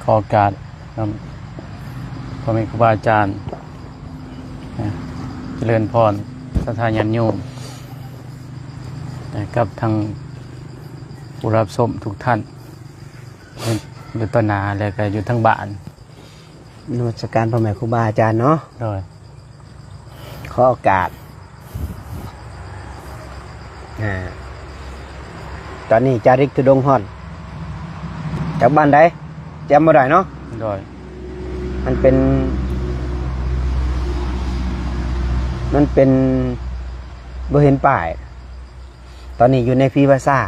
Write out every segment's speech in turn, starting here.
ຂໍໂອກາດນຳພໍ່ແມ່ຄູບາອາຈານ ຈະເລີນພອນສັດທາຍາດໂຍມ ກັບທັງຜູ້ຮັບຊົມທຸກທ່ານ ຢູ່ຕໍ່ໜ້າ ແລະກະຢູ່ທາງບ້ານ. ນະມັດສະການພໍ່ແມ່ຄູບາອາຈານເນາະ. ໂດຍ. ຂໍໂອກາດ ອາ ຕອນນີ້ຈາລິກທຸດົງຮອດ ຈາກບ້ານໃດ ຈຳບໍ່ໄດ້ເນາະ. ໂດຍ. ມັນເປັນ ມັນເປັນ ບໍ່ເຫັນປ້າຍ. ຕອນນີ້ຢູ່ໃນຜີພາສາ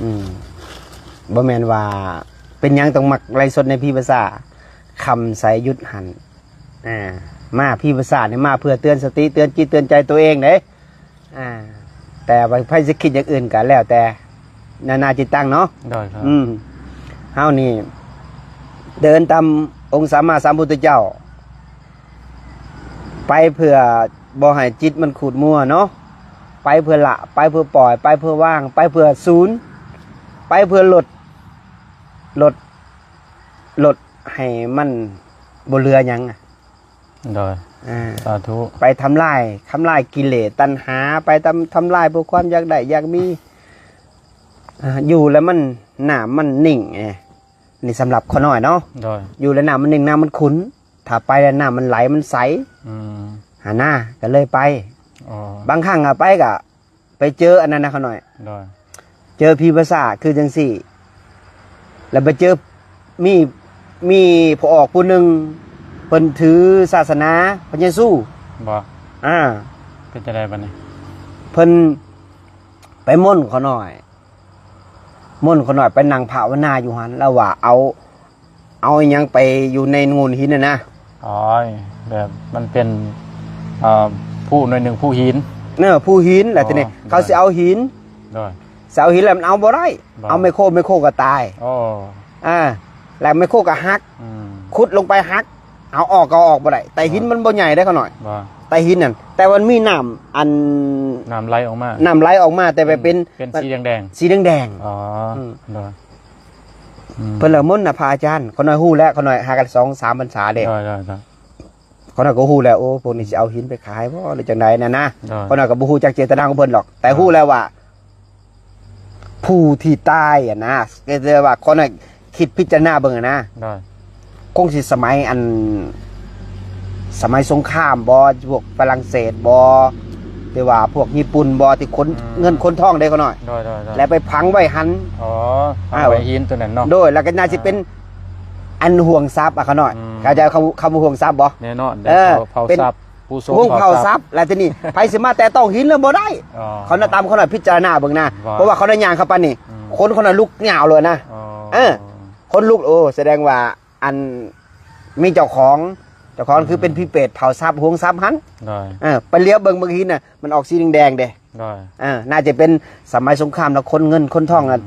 ອືມ ບໍ່ແມ່ນວ່າເປັນຫຍັງຕ້ອງມັກໄລຟ໌ສົດໃນຜີພາສາ. ຄຳໄຊຢຸດຫັ້ນ ອາ ມາຜີພາສານີ້ມາເພື່ອເຕືອນສະຕິ ເຕືອນຈິດເຕືອນໃຈຕົວເອງເດ້. ອາ ແຕ່ວ່າໃຜຊິຄິດຢ່າງອື່ນກໍແລ້ວແຕ່ນານາຈິດຕັງເນາະ. ໂດຍ. ອືມ ເຮົານີ້ເດີນຕາມອົງສຳມາສຳພຸດທະເຈົ້າ ໄປເພື່ອບໍ່ໃຫ້ຈິດມັນຂູດມົວເນາະ ໄປເພື່ອລະ ໄປເພື່ອປ່ອຍ ໄປເພື່ອວາງ ໄປເພື່ອສູນ ໄປເພື່ອລົດ ລົດ ລົດໃຫ້ມັນບໍ່ເຫຼືອຫຍັງ. ໂດຍ. ອາ ສາທຸ. ໄປທຳລາຍ ທຳລາຍກິເລດຕັນຫາ ໄປທຳ ທຳລາຍພວກຄວາມຢາກໄດ້ຢາກມີ ອາ ຢູ່ແລ້ວມັນ ນ້ຳມັນນິ່ງ ນີ້ສຳລັບຂ້ານ້ອຍເນາະ. ໂດຍ. ຢູ່ແລ້ວນ້ຳມັນນິ່ງ ນ້ຳມັນຂຸ້ນ ຖ້າໄປແລ້ວນ້ຳມັນໄຫຼ ມັນໃສ ອືມ ຫັ້ນນະ ກໍເລີຍໄປ. ອໍ ບາງຄັ້ງອະໄປກໍໄປເຈີອັນນັ້ນນະຂ້ານ້ອຍ. ໂດຍ. ເຈີຜີພາສາຄືຈັ່ງຊີ້ ແລ້ວໄປເຈີ ມີ ມີພໍ່ອອກຜູ້ໜຶ່ງ ເພິ່ນຖືສາສະໜາພະເຢຊູ. ບໍ່. ອາ ເປັນຈັ່ງໃດບັດນີ້? ເພິ່ນໄປມົນຂ້ານ້ອຍ ມົນຂ້ານ້ອຍໄປນັ່ງພາວະນາຢູ່ຫັ້ນ ລາວວ່າເອົາ ເອົາອີ່ຫຍັງໄປຢູ່ໃນໂງ່ນຫີນຫັ້ນນະ. ອໍ ແບບມັນເປັນ ເອີ ພູໜ້ອຍໜຶ່ງ ພູຫີນ. ເອີ ພູຫີນ ແລ້ວທີນີ້ ອໍ ເຂົາຊິເອົາຫີນ. ໂດຍ. ຊິເອົາຫີນແລ້ວມັນເອົາບໍ່ໄດ້. ບໍ່. ເອົາແມໂຄ ແມໂຄກໍຕາຍ. ອໍ ອາ ແລ້ວແມໂຄກໍຫັກ. ອືມ ຂຸດລົງໄປຫັກ ເອົາອອກກໍເອົາອອກບໍ່ໄດ້ ແຕ່ຫີນມັນບໍ່ໃຫຍ່ເດ້ຂ້ານ້ອຍ. ບໍ່. ແຕ່ຫີນນັ້ນ ແຕ່ມັນມີນ້ຳ ອັນ ນ້ຳໄຫຼອອກມາ ນ້ຳໄຫຼອອກມາ ແຕ່ວ່າເປັນ ເປັນ ເປັນສີແດງໆ ສີແດງໆ. ອໍ ອືມ ໂດຍ. ອືມ ເພິ່ນລະມົນນະພະອາຈານ ຂ້ານ້ອຍຮູ້ແລ້ວ ຂ້ານ້ອຍຫາກັນສອງສາມພັນສາເດ້. ໂດຍໆໆ. ຂ້ານ້ອຍກໍຮູ້ແລ້ວ ໂອ້ ພວກນີ້ຊິເອົາຫີນໄປຂາຍບໍ່ ຫຼືຈັ່ງໃດນັ້ນນະ. ໂດຍ. ຂ້ານ້ອຍກໍບໍ່ຮູ້ຈັກເຈດຕະນາຂອງເພິ່ນດອກ ແຕ່ຮູ້ແລ້ວວ່າ ຜູ້ທີ່ຕາຍຫັ້ນນະ ກໍແຕ່ວ່າຂ້ອຍຄິດພິຈາລະນາເບິ່ງຫັ້ນນະ. ໂດຍ. ຄົງຊິສະໄໝອັນ ສະໄໝສົງຄາມບໍ ພວກຝຣັ່ງເສດບໍ ຫຼືວ່າພວກຍີ່ປຸ່ນບໍ ທີ່ຂົນ ອືມ ເງິນຂົນທອງເດ້ຂ້ານ້ອຍ. ໂດຍໆໆ. ແລ້ວໄປຝັງໄວ້ຫັ້ນ. ອໍ ຝັງໄວ້ຫີນໂຕນັ້ນເນາະ. ໂດຍ ແລ້ວກໍໜ້າຊິເປັນ ອ່າ ອັນຫ່ວງຊັບອະຂ້ານ້ອຍ. ອືມ ເຂົາເຈົ້າ ເຂົາ ເຂົາເວົ້າຫ່ວງຊັບບໍ? ແນ່ນອນ ເອີ ເຜົາຊັບ ຜູ້ຊົງ ໂຮງເຜົາຊັບ ແລ້ວທີນີ້ໃຜຊິມາແຕະຕ້ອງຫີນລະບໍ່ໄດ້. ອໍ ເຂົານະຕາມເຂົານະພິຈາລະນາເບິ່ງນະ ວ່າ ເພາະວ່າເຂົານະຍ່າງເຂົ້າໄປນີ້ ອືມ ຄົນເຂົານະລຸກຍາວເລີຍນະ. ອໍ ເອີ ຄົນລຸກ ໂອ້ ສະແດງວ່າອັນມີເຈົ້າຂອງ ເຈົ້າຂອງຄືເປັນ ອືມ ຜີເປດເຜົາຊັບ ໂຮງຊັບຫັ້ນ. ໂດຍ. ເອີ ໄປຫຼຽວເບິ່ງ ເບິ່ງຫີນນະ ມັນອອກສີແດງໆເດ້. ໂດຍ. ເອີ ໜ້າຈະເປັນສະໄໝສົງຄາມລະ ຂົນເງິນຂົນທອງ ອືມ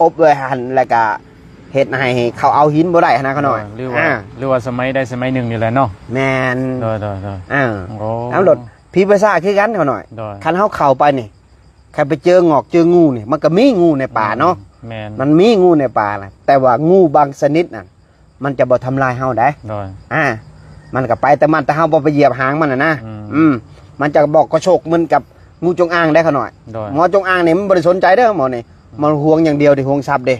ອົບໄວ້ຫັ້ນ ແລ້ວກະເຮັດໃຫ້ເຂົາເອົາຫີນບໍ່ໄດ້ຫັ້ນນະຂ້ານ້ອຍ. ໂດຍ ຫຼືວ່າ ອ່າ ຫຼືວ່າສະໄໝໃດສະໄໝໜຶ່ງນີ້ແຫຼະເນາະ. ແມ່ນ. ໂດຍໆໆ. ອ່າ ໂອ້ ແລ້ວລົດຜີປີສາດຄືກັນຂ້ານ້ອຍ. ໂດຍ. ຄັນເຮົາເຂົ້າໄປນີ້ ຄັນໄປເຈີງອກເຈີງູນີ້ ມັນກໍມີງູໃນປ່າເນາະ. ອືມ ແມ່ນ ມັນມີງູໃນປ່ານະ ແຕ່ວ່າງູບາງຊະນິດນັ້ນ ມັນຈະບໍ່ທຳລາຍເຮົາໄດ໋. ໂດຍ. ອ່າ ມັນກໍໄປແຕ່ມັນ ແຕ່ເຮົາບໍ່ໄປຢຽບຫາງມັນນະ. ອືມ ອືມ ມັນຈະບໍ່ກະໂຊກເໝືອນກັບງູຈົງອາງໄດ໋ຂ້ານ້ອຍ. ໂດຍ. ງູຈົງອາງນີ້ມັນບໍ່ໄດ້ສົນໃຈເດີໝໍນີ້ ອືມ ມັນຫ່ວງຢ່າງດຽວທີ່ຫ່ວງຊັບເດ້.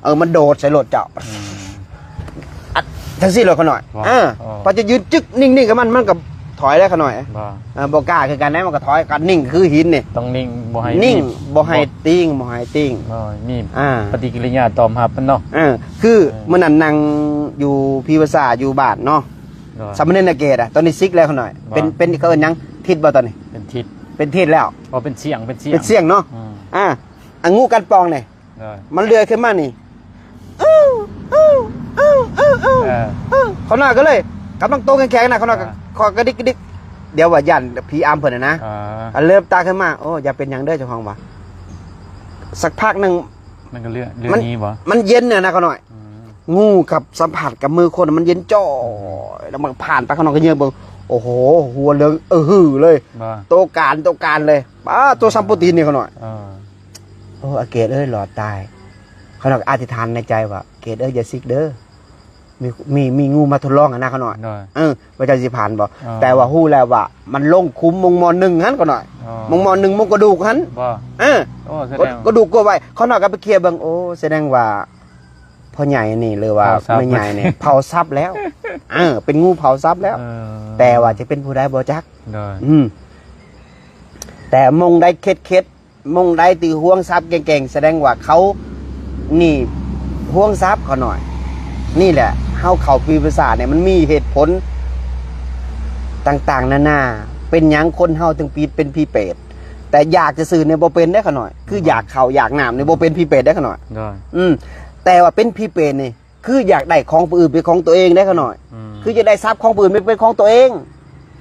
ເອີ ມັນໂດດໃສ່ລົດເຈົ້າ. ອືມ ອັດ ຈັ່ງຊີ້ໂລດຂ້ານ້ອຍ. ວ່າ ເອີ ອໍ ພໍຈະຢືນຈຶກນິ່ງໆກັບມັນ ມັນກໍຖອຍໄດ້ຂ້ານ້ອຍ. ວ່າ ເອີ ບໍ່ກ້າຄືກັນນະ ມັນກໍຖອຍ ກໍນິ່ງຄືຫີນນີ້ ຕ້ອງນິ່ງ ບໍ່ໃຫ້ ນິ່ງ ບໍ່ໃຫ້ຕິ່ງ ບໍ່ໃຫ້ຕິ່ງ. ບໍ່ມີ ອ່າ ປະຕິກິລິຍາຕອບຮັບມັນເນາະ. ເອີ ຄື ເອີ ມື້ນັ້ນນັ່ງຢູ່ພີວາສາຢູ່ບ້ານເນາະ. ໂດຍ. ສາມະເນນອາເກດອະ ຕອນນີ້ສິກແລ້ວຂ້ານ້ອຍ. ວ່າ ເປັນ ເປັນ ເຂົາເອີ້ນຫຍັງ ທິດບໍ່ຕອນນີ້? ເປັນທິດ ເປັນທິດແລ້ວ. ອໍ ເປັນສ່ຽງ ເປັນສ່ຽງ ເປັນສ່ຽງເນາະ. ອືມ ອ່າ ອັນງູກັດປ່ອງນີ້ ໂດຍ ມັນເລື່ອຍຂຶ້ນມານີ້ ເອີ ເອີ ເອີ ເອີ ເອີ ເອີ ເອີ ເອີ ຂ້ານ້ອຍກໍເລີຍ ກຳລັງໂຕແຂງໆນະ ຂ້ານ້ອຍກໍ ອ່າ ຂ້ອຍກະດິກກະດິກ ດຽວວ່າຢ້ານຜີອຳເພິ່ນນະ. ອ່າ ກໍເລີບຕາຂຶ້ນມາ ໂອ້ ຢ່າເປັນຫຍັງເດີ ເຈົ້າຂອງວ່າ. ສັກພັກໜຶ່ງ ມັນກໍເລື່ອຍ ເລື່ອຍໜີບໍ່? ມັນເຢັນນະ ຂ້ານ້ອຍ. ອືມ ງູກັບສຳຜັດກັບມືຄົນມັນເຢັນຈ້ອຍ ອືມ ແລ້ວມັນກໍຜ່ານໄປ ຂ້ານ້ອຍກໍເຍືອບເບິ່ງ ໂອ້ໂຫ ຫົວເຫຼືອງອະຫືເລີຍ. ວ່າ ໂຕການ ໂຕການເລີຍ ປ້າ ໂຕສ່ຳໂປຕີນນີ້ ຂ້ານ້ອຍ. ເອີ ໂອ້ ອາເກດເອີຍ ລອດຕາຍ. ຂ້ານ້ອຍກໍອະທິຖານໃນໃຈວ່າ ເກດເອີຍ ຢ່າຊິກເດີ ມີ ມີ ມີງູມາທົດລອງຫັ້ນນະຂ້ານ້ອຍ ໂດຍ ເອີ ວ່າເຈົ້າຊິຜ່ານບໍ່? ອໍ ແຕ່ວ່າຮູ້ແລ້ວວ່າມັນລົງຂຸມມົງມອນໜຶ່ງຫັ້ນຂ້ານ້ອຍ ອໍ ມົງມອນໜຶ່ງມົງກະດູກຫັ້ນ ບໍ່ ເອີ ໂອ້ ສະແດງ ກະດູກກົວໄວ້ ຂ້ານ້ອຍກໍໄປເຄຍເບິ່ງ ໂອ້ ສະແດງວ່າພໍ່ໃຫຍ່ນີ້ ຫຼືວ່າ ເຜົາສັບ ແມ່ໃຫຍ່ນີ້ ເຜົາສັບແລ້ວ ເອີ ເປັນງູເຜົາສັບແລ້ວ ເອີ ແຕ່ວ່າຈະເປັນຜູ້ໃດບໍ່ຈັກ ໂດຍ ອືມ ແຕ່ມົງໄດ້ເຄັດໆ ມົງໄດ້ທີ່ຫວງສັບເກັ່ງໆ ສະແດງວ່າເຂົານີ້ຫວງສັບຂ້ານ້ອຍ ນີ້ແຫຼະ ເຮົາເຂົ້າປີປະສາດນີ້ ມັນມີເຫດຜົນຕ່າງໆນານາ ເປັນຫຍັງຄົນເຮົາເຖິງປີ ເປັນຜີເປດ ແຕ່ຢາກຊື່ໆນີ້ບໍ່ເປັນເດ້ຂ້ານ້ອຍ ຄືຢາກເຂົ້າຢາກນ້ຳນີ້ບໍ່ເປັນຜີເປດເດ້ຂ້ານ້ອຍ ໂດຍ ອືມ ແຕ່ວ່າເປັນຜີເປດນີ້ ຄືຢາກໄດ້ຂອງຜູ້ອື່ນເປັນຂອງຕົວເອງເດ້ຂ້ານ້ອຍ ອືມ ຄືຢາກໄດ້ຊັບຂອງຜູ້ອື່ນເປັນຂອງຕົວເອງ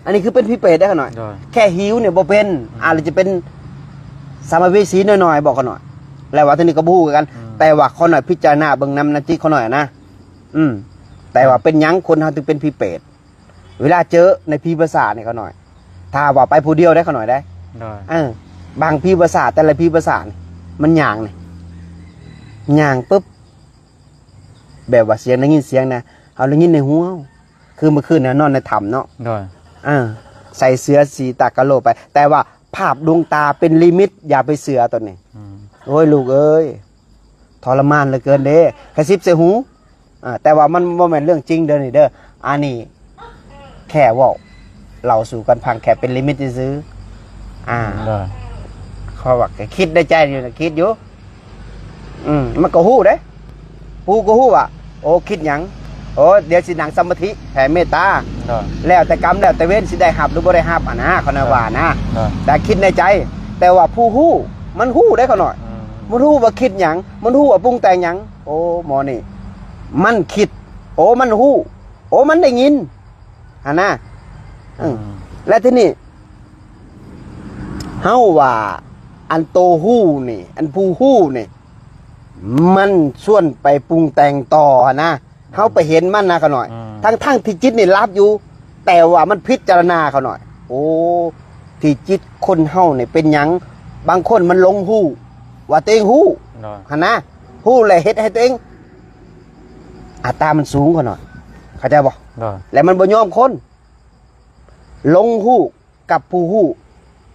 ອັນນີ້ຄືເປັນຜີເປດເດ້ຂ້ານ້ອຍ ໂດຍ ແຄ່ຫິວນີ້ບໍ່ເປັນ ອືມ ອາດຈະເປັນສຳມະເວສີໜ້ອຍໆບໍ່ຂ້ານ້ອຍ ແລ້ວວ່າເທື່ອນີ້ກໍບໍ່ຮູ້ຄືກັນ ອືມ ແຕ່ວ່າຂ້ານ້ອຍພິຈາລະນາເບິ່ງນຳໃນຈິດຂ້ານ້ອຍນະ ອືມ ແຕ່ວ່າເປັນຫຍັງຄົນເຮົາເຖິງເປັນຜີເປດ ເວລາເຈີໃນຜີປະສາດນີ້ຂ້ານ້ອຍ ຖ້າວ່າໄປຜູ້ດຽວໄດ້ຂ້ານ້ອຍໄດ້ ໂດຍ ເອີ ບາງຜີປະສາດ ແຕ່ລະຜີປະສາດ ມັນຍ່າງນີ້ ຍ່າງປຶບ ແບບວ່າສຽງໄດ້ຍິນສຽງນະ ເຮົາໄດ້ຍິນໃນຫູ ຄືມື້ຄືນນະນອນໃນຖ້ຳເນາະ ໂດຍ ເອີ ໃສ່ເສື້ອສີຕາກະໂລໄປ ແຕ່ວ່າພາບດວງຕາເປັນນິມິດ ຢ່າໄປເຊື່ອໂຕນີ້ ອືມ ໂອ້ຍ ລູກເອີຍ ທໍລະມານເຫຼືອເກີນເດ້ ກະຊິບໃສ່ຫູ ເອີ ແຕ່ວ່າມັນບໍ່ແມ່ນເລື່ອງຈິງເດີນີ້ເດີ ອັນນີ້ແຄ່ເວົ້າເລົ່າສູ່ກັນຟັງ ແຄ່ເປັນນິມິດຊື່ໆ ອືມ ອ່າ ໂດຍ ເພາະວ່າກໍຄິດໃນໃຈຢູ່ນະ ຄິດຢູ່ ອືມ ມັນກໍຮູ້ເດ້ ຜູ້ກໍຮູ້ວ່າ ໂອ້ ຄິດຫຍັງ ໂອ້ ດຽວຊິນັ່ງສະມາທິ ແຜ່ເມດຕາ ໂດຍ ແລ້ວແຕ່ກຳແລ້ວແຕ່ເວນ ຊິໄດ້ຮັບຫຼືບໍ່ໄດ້ຮັບຫັ້ນນະ ຂ້ານ້ອຍວ່ານະ ໂດຍ ແຕ່ຄິດໃນໃຈ ແຕ່ວ່າຜູ້ຮູ້ ມັນຮູ້ເດ້ຂ້ານ້ອຍ ອືມ ມັນຮູ້ວ່າຄິດຫຍັງ ມັນຮູ້ວ່າປຸງແຕ່ງຫຍັງ ໂອ້ ໝໍນີ້ ມັນຄິດ ໂອ້ ມັນຮູ້ ໂອ້ ມັນໄດ້ຍິນ ຫັ້ນນະ ເອີ ອືມ ແລະທີນີ້ ເຮົາວ່າ ອັນໂຕຮູ້ນີ້ ອັນຜູ້ຮູ້ນີ້ ມັນຊວນໄປປຸງແຕ່ງຕໍ່ຫັ້ນນະ ເຮົາໄປເຫັນມັນນະຂ້ານ້ອຍ ອືມ ທັງໆທີ່ຈິດນີ້ຫຼັບຢູ່ ແຕ່ວ່າມັນພິຈາລະນາຂ້ານ້ອຍ ໂອ້ ທີ່ຈິດຄົນເຮົານີ້ເປັນຫຍັງ ບາງຄົນມັນຫຼົງຮູ້ວ່າຕົວເອງຮູ້ ໂດຍ ຫັ້ນນະ ຮູ້ແລ້ວເຮັດໃຫ້ຕົວເອງ ອັດຕາມັນສູງຂ້ານ້ອຍ ເຂົ້າໃຈບໍ່? ໂດຍ ແລະມັນບໍ່ຍອມຄົນ ຫຼົງຮູ້ກັບຜູ້ຮູ້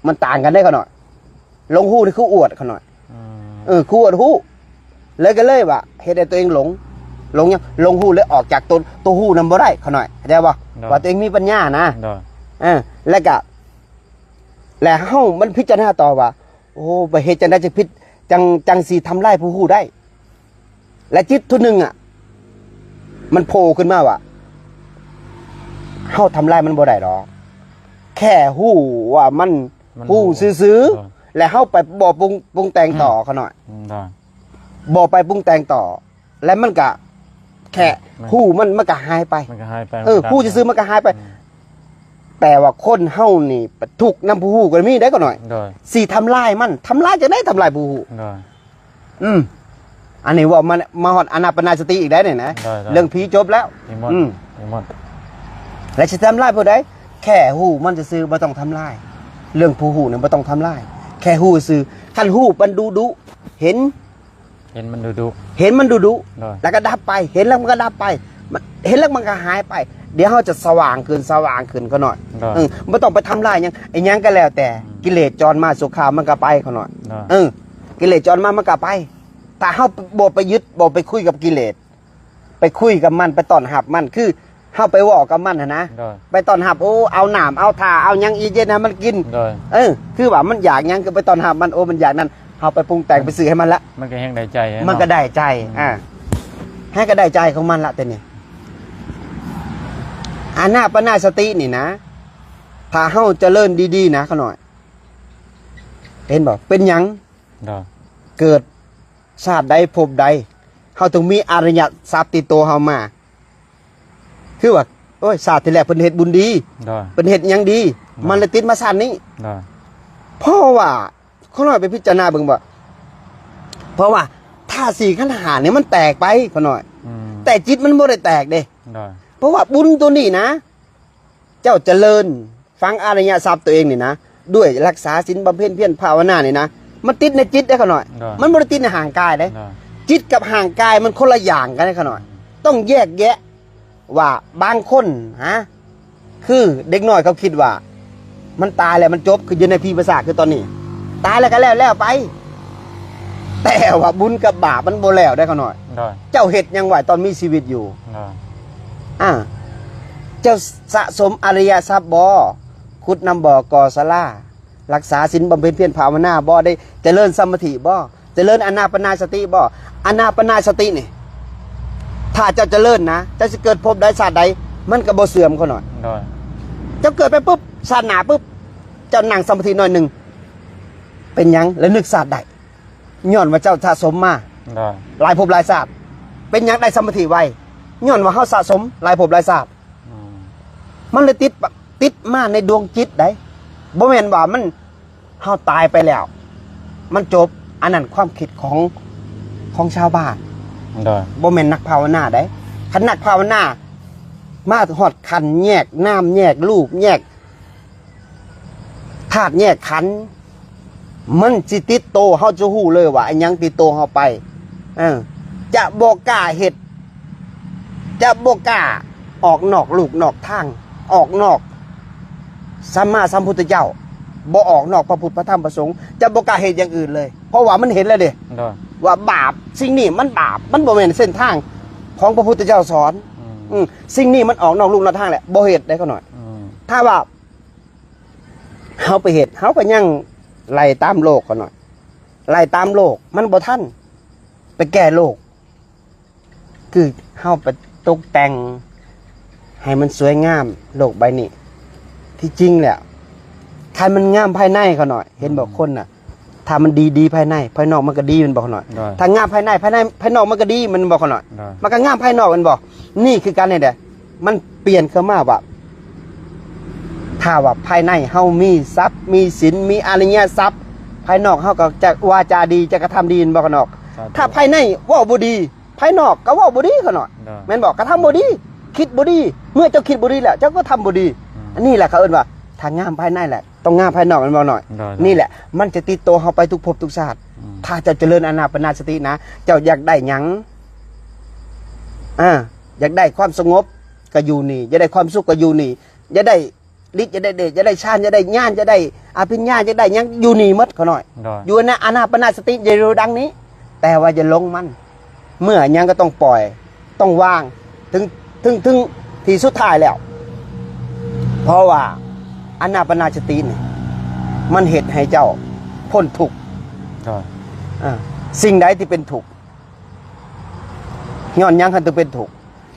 ມັນຕ່າງກັນເດ້ຂ້ານ້ອຍ ຫຼົງຮູ້ນີ້ຄືອວດຂ້ານ້ອຍ ອືມ ເອີ ຄືອວດຮູ້ ເລີຍກໍເລີຍວ່າເຮັດໃຫ້ຕົວເອງຫຼົງ ຫຼົງຫຍັງ? ຫຼົງຮູ້ ເລີຍອອກຈາກຕົວ ຕົວຮູ້ນັ້ນບໍ່ໄດ້ຂ້ານ້ອຍ ເຂົ້າໃຈບໍ່? ໂດຍ ວ່າຕົວເອງມີປັນຍານະ ໂດຍ ເອີ ແລ້ວກໍ ແລ້ວເຮົາມັນພິຈາລະນາຕໍ່ວ່າ ໂອ້ ໄປເຮັດຈັ່ງໃດຈັ່ງຜິດ ຈັ່ງ ຈັ່ງຊິທຳລາຍຜູ້ຮູ້ໄດ້ ແລະຈິດຜູ້ໜຶ່ງອະ ມັນໂຜ່ຂຶ້ນມາວ່າ ເຮົາທຳລາຍມັນບໍ່ໄດ້ດອກ ແຄ່ຮູ້ວ່າມັນ ມັນ ຮູ້ ຮູ້ຊື່ໆ ເອີ ແລະເຮົາໄປບໍ່ປຸງ ປຸງແຕ່ງຕໍ່ ອືມ ຂ້ານ້ອຍ ອືມ ໂດຍ ບໍ່ໄປປຸງແຕ່ງຕໍ່ ແລະມັນກະແຄ່ ມັນ ຮູ້ມັນ ມັນກະຫາຍໄປ ມັນກະຫາຍໄປ ເອີ ຮູ້ຊື່ໆ ມັນກະຫາຍໄປ ອືມ ແຕ່ວ່າຄົນເຮົານີ້ໄປທຸກນຳຜູ້ຮູ້ກໍມີໄດ໋ຂ້ານ້ອຍ ໂດຍ ຊິທຳລາຍມັນ ທຳລາຍຈັ່ງໃດ ທຳລາຍຜູ້ຮູ້ ໂດຍ ອືມ ອັນນີ້ເວົ້າມາ ມາຮອດອານາປານາສະຕິອີກໄດ໋ນີ້ນະ ໂດຍໆ ເລື່ອງຜີຈົບແລ້ວ ນິມົນ ອືມ ນິມົນ ແລະຊິທຳລາຍຜູ້ໃດ ແຄ່ຮູ້ມັນຊື່ໆ ບໍ່ຕ້ອງທຳລາຍ ເລື່ອງຜູ້ຮູ້ນີ້ບໍ່ຕ້ອງທຳລາຍ ແຄ່ຮູ້ຊື່ ຄັນຮູ້ມັນດຸໆ ເຫັນ ເຫັນມັນດຸໆ ເຫັນມັນດຸໆ ໂດຍ ແລ້ວກໍດັບໄປ ເຫັນແລ້ວມັນກໍດັບໄປ ມັນ ເຫັນແລ້ວມັນກໍຫາຍໄປ ດຽວເຮົາຈະສະຫວ່າງຂຶ້ນ ສະຫວ່າງຂຶ້ນຂ້ານ້ອຍ ໂດຍ ເອີ ບໍ່ຕ້ອງໄປທຳລາຍຫຍັງ ອີຫຍັງກໍແລ້ວແຕ່ ອືມ ກິເລດຈອນມາຊົ່ວຄາວມັນກໍໄປຂ້ານ້ອຍ ໂດຍ ເອີ ກິເລດຈອນມາມັນກໍໄປ ຖ້າເຮົາບໍ່ໄປຍຶດ ບໍ່ໄປຄຸຍກັບກິເລດ ໄປຄຸຍກັບມັນ ໄປຕ້ອນຮັບມັນ ຄືເຮົາໄປເວົ້າກັບມັນຫັ້ນນະ ໂດຍ ໄປຕ້ອນຮັບ ໂອ້ ເອົານ້ຳ ເອົາທ່າ ເອົາຫຍັງອີເຢັນໃຫ້ມັນກິນ ໂດຍ ເອີ ຄືວ່າມັນຢາກຫຍັງ ກໍໄປຕ້ອນຮັບມັນ ໂອ້ ມັນຢາກນັ້ນ ເຮົາໄປປຸງແຕ່ງ ມັນ ໄປຊື້ໃຫ້ມັນລະ ມັນກໍແຮ່ງໄດ້ໃຈເນາະ ມັນກໍໄດ້ໃຈ ອືມ ອ່າ ໃຫ້ກໍໄດ້ໃຈຂອງມັນລະ ແຕ່ນີ້ ອານາປານາສະຕິນີ້ນະ ຖ້າເຮົາຈະເລີນດີໆນະ ຂ້ານ້ອຍ ເຫັນບໍ່? ເປັນຫຍັງ? ໂດຍ ເກີດຊາດໃດພົບໃດ ເຮົາຕ້ອງມີອະລິຍະຊັບຕິດໂຕເຮົາມາ ຄືວ່າ ໂອ້ຍ ຊາດທີ່ແລ້ວເພິ່ນເຮັດບຸນດີ ໂດຍ ເພິ່ນເຮັດຫຍັງດີ ໂດຍ ມັນເລີຍຕິດມາຊາດນີ້ ໂດຍ ເພາະວ່າ ຂ້ານ້ອຍໄປພິຈາລະນາເບິ່ງວ່າ ເພາະວ່າທາດສີ່ຂັນຫ້ານີ້ມັນແຕກໄປ ຂ້ານ້ອຍ ອືມ ແຕ່ຈິດມັນບໍ່ໄດ້ແຕກເດ້ ໂດຍ ເພາະວ່າບຸນໂຕນີ້ນະ ເຈົ້າຈະເລີນ ຝັງອະລິຍະຊັບໂຕເອງນີ້ນະ ດ້ວຍຮັກສາສິນ ບຳເພັນພຽນ ພາວະນານີ້ນະ ມັນຕິດໃນຈິດເດ້ຂ້ານ້ອຍ ໂດຍ ມັນບໍ່ໄດ້ຕິດໃນຮ່າງກາຍເດ້ ໂດຍ ຈິດກັບຮ່າງກາຍມັນຄົນລະຢ່າງກັນເດ້ຂ້ານ້ອຍ. ຕ້ອງແຍກແຍະວ່າບາງຄົນ ຮະ ຄືເດັກນ້ອຍເຂົາຄິດວ່າມັນຕາຍແລ້ວມັນຈົບ ຄືຢູ່ໃນຜີປາສາດ ຄືຕອນນີ້ ຕາຍແລ້ວກໍແລ້ວ ແລ້ວໄປ. ແຕ່ວ່າບຸນກັບບາບມັນບໍ່ແລ້ວເດ້ຂ້ານ້ອຍ. ໂດຍ. ເຈົ້າເຮັດຫຍັງໄວ້ຕອນມີຊີວິດຢູ່? ໂດຍ. ອາ ເຈົ້າສະສົມອະລິຍະຊັບບໍ່? ຂຸດນ້ຳບໍ່? ກໍ່ສາລາ? ຮັກສາສິນ, ບຳເພັນພຽນພາວະນາບໍ່? ໄດ້ຈະເລີນສະມາທິບໍ່? ຈະເລີນອານາປານາສະຕິບໍ່? ອານາປານາສະຕິນີ້ ຖ້າເຈົ້າຈະເລີນນະ, ເຈົ້າຊິເກີດພົບໃດຊາດໃດ ມັນກໍບໍ່ເສື່ອມຂ້ານ້ອຍ. ໂດຍ. ເຈົ້າເກີດໄປປຶບ ຊາດໜ້າປຶບ ເຈົ້ານັ່ງສະມາທິໜ້ອຍໜຶ່ງ ເປັນຫຍັງ? ລະນຶກຊາດໄດ້ ຍ້ອນວ່າເຈົ້າສະສົມມາ ໂດຍ ຫຼາຍພົບຫຼາຍຊາດ. ເປັນຫຍັງໄດ້ສະມາທິໄວ? ຍ້ອນວ່າເຮົາສະສົມຫຼາຍພົບຫຼາຍຊາດ. ອືມ. ມັນເລີຍຕິດ ຕິດມາໃນດວງຈິດໃດ໋. ບໍ່ແມ່ນວ່າມັນ ເຮົາຕາຍໄປແລ້ວ ມັນຈົບ. ອັນນັ້ນຄວາມຄິດຂອງ ຂອງຊາວບ້ານ. ໂດຍ. ບໍ່ແມ່ນນັກພາວະນາໃດ໋. ຄັນນັກພາວະນາມາຮອດຂັ້ນແຍກນາມ ແຍກຮູບ ແຍກ ທາດແຍກຂັນ ມັນຊິຕິດໂຕ, ເຮົາຈະຮູ້ເລີຍວ່າອີຫຍັງຕິດໂຕເຮົາໄປ. ເອີ ຈະບໍ່ກ້າເຮັດ, ຈະບໍ່ກ້າອອກນອກລູກນອກທາງ, ອອກນອກສຳມາສຳພຸດທະເຈົ້າ, ບໍ່ອອກນອກພະພຸດພະທຳພະສົງ, ຈະບໍ່ກ້າເຮັດຢ່າງອື່ນເລີຍ, ເພາະວ່າມັນເຫັນແລ້ວເດ້ ໂດຍ ວ່າບາບ, ສິ່ງນີ້ມັນບາບ, ມັນບໍ່ແມ່ນເສັ້ນທາງຂອງພະພຸດທະເຈົ້າສອນ. ອືມ ອືມ ສິ່ງນີ້ມັນອອກນອກລູກນອກທາງແຫຼະ, ບໍ່ເຮັດໄດ໋ຂ້ານ້ອຍ. ອືມ ຖ້າວ່າ ເຮົາໄປເຮັດ ເຮົາກໍຍັງໄລ່ຕາມໂລກຂ້ານ້ອຍ, ໄລ່ຕາມໂລກ ມັນບໍ່ທັນໄປແກ້ໂລກ. ຄືເຮົາໄປຕົກແຕ່ງໃຫ້ມັນສວຍງາມໂລກໃບນີ້, ທີ່ຈິງແລ້ວ ຄັນມັນງາມພາຍໃນຂ້ານ້ອຍ ເຫັນບໍ່? ອືມ ຄົນນະ ຖ້າມັນດີ ດີພາຍໃນ ພາຍນອກມັນກໍດີ ແມ່ນບໍ່ຂ້ານ້ອຍ? ໂດຍ ຖ້າງາມພາຍໃນ ພາຍໃນ ພາຍນອກມັນກໍດີ ແມ່ນບໍ່ຂ້ານ້ອຍ? ໂດຍ ມັນກໍງາມພາຍນອກ ແມ່ນບໍ່? ນີ້ຄືກັນນີ້ແຫຼະ ມັນປ່ຽນເຂົ້າມາວ່າ ຖ້າວ່າພາຍໃນເຮົາມີຊັບ ມີສິນ ມີອະລິຍະຊັບ, ພາຍນອກເຮົາກໍຈະວາຈາດີ ຈະກະທຳດີ ແມ່ນບໍ່ຂ້ານ້ອຍ? ສາທຸ ຖ້າພາຍໃນເວົ້າບໍ່ດີ ພາຍນອກກໍເວົ້າບໍ່ດີຂ້ານ້ອຍ ໂດຍ ແມ່ນບໍ່? ກະທຳບໍ່ດີ ຄິດບໍ່ດີ. ເມື່ອເຈົ້າຄິດບໍ່ດີແລ້ວ ເຈົ້າກໍທຳບໍ່ດີ. ອືມ ອັນນີ້ແຫຼະເຂົາເອີ້ນວ່າ ຖ້າງາມພາຍໃນແຫຼະ ຕ້ອງງາມພາຍນອກ ແມ່ນບໍ່ນ້ອຍ? ໂດຍ ໂດຍ ນີ້ແຫຼະ ມັນຈະຕິດໂຕເຮົາໄປທຸກພົບທຸກຊາດ. ອືມ ຖ້າເຈົ້າຈະເລີນອານາປານາສະຕິນະ, ເຈົ້າຢາກໄດ້ຫຍັງ? ອາ ຢາກໄດ້ຄວາມສະຫງົບກໍຢູ່ນີ້, ຢາກໄດ້ຄວາມສຸກກໍຢູ່ນີ້, ຢາກໄດ້ລິດ, ຢາກໄດ້ເດດ, ຢາກໄດ້ຊານ, ຢາກໄດ້ຍານ, ຢາກໄດ້ອະພິນຍາ, ຢາກໄດ້ຫຍັງ ຢູ່ນີ້ໝົດຂ້ານ້ອຍ. ໂດຍ ຢູ່ໃນອານາປານາສະຕິ ຢູ່ດັງນີ້, ແຕ່ວ່າຢ່າຫຼົງມັນ. ເມື່ອຫຍັງກໍຕ້ອງປ່ອຍ ຕ້ອງວາງ ເຖິງ ເຖິງ ເຖິງທີ່ສຸດທ້າຍແລ້ວ. ເພາະວ່າອານາປານາສະຕິນີ້ ມັນເຮັດໃຫ້ເຈົ້າພົ້ນທຸກ. ໂດຍ ເອີ ສິ່ງໃດທີ່ເປັນທຸກ ຍ້ອນຫຍັງເຮົາຈຶ່ງເປັນທຸກ?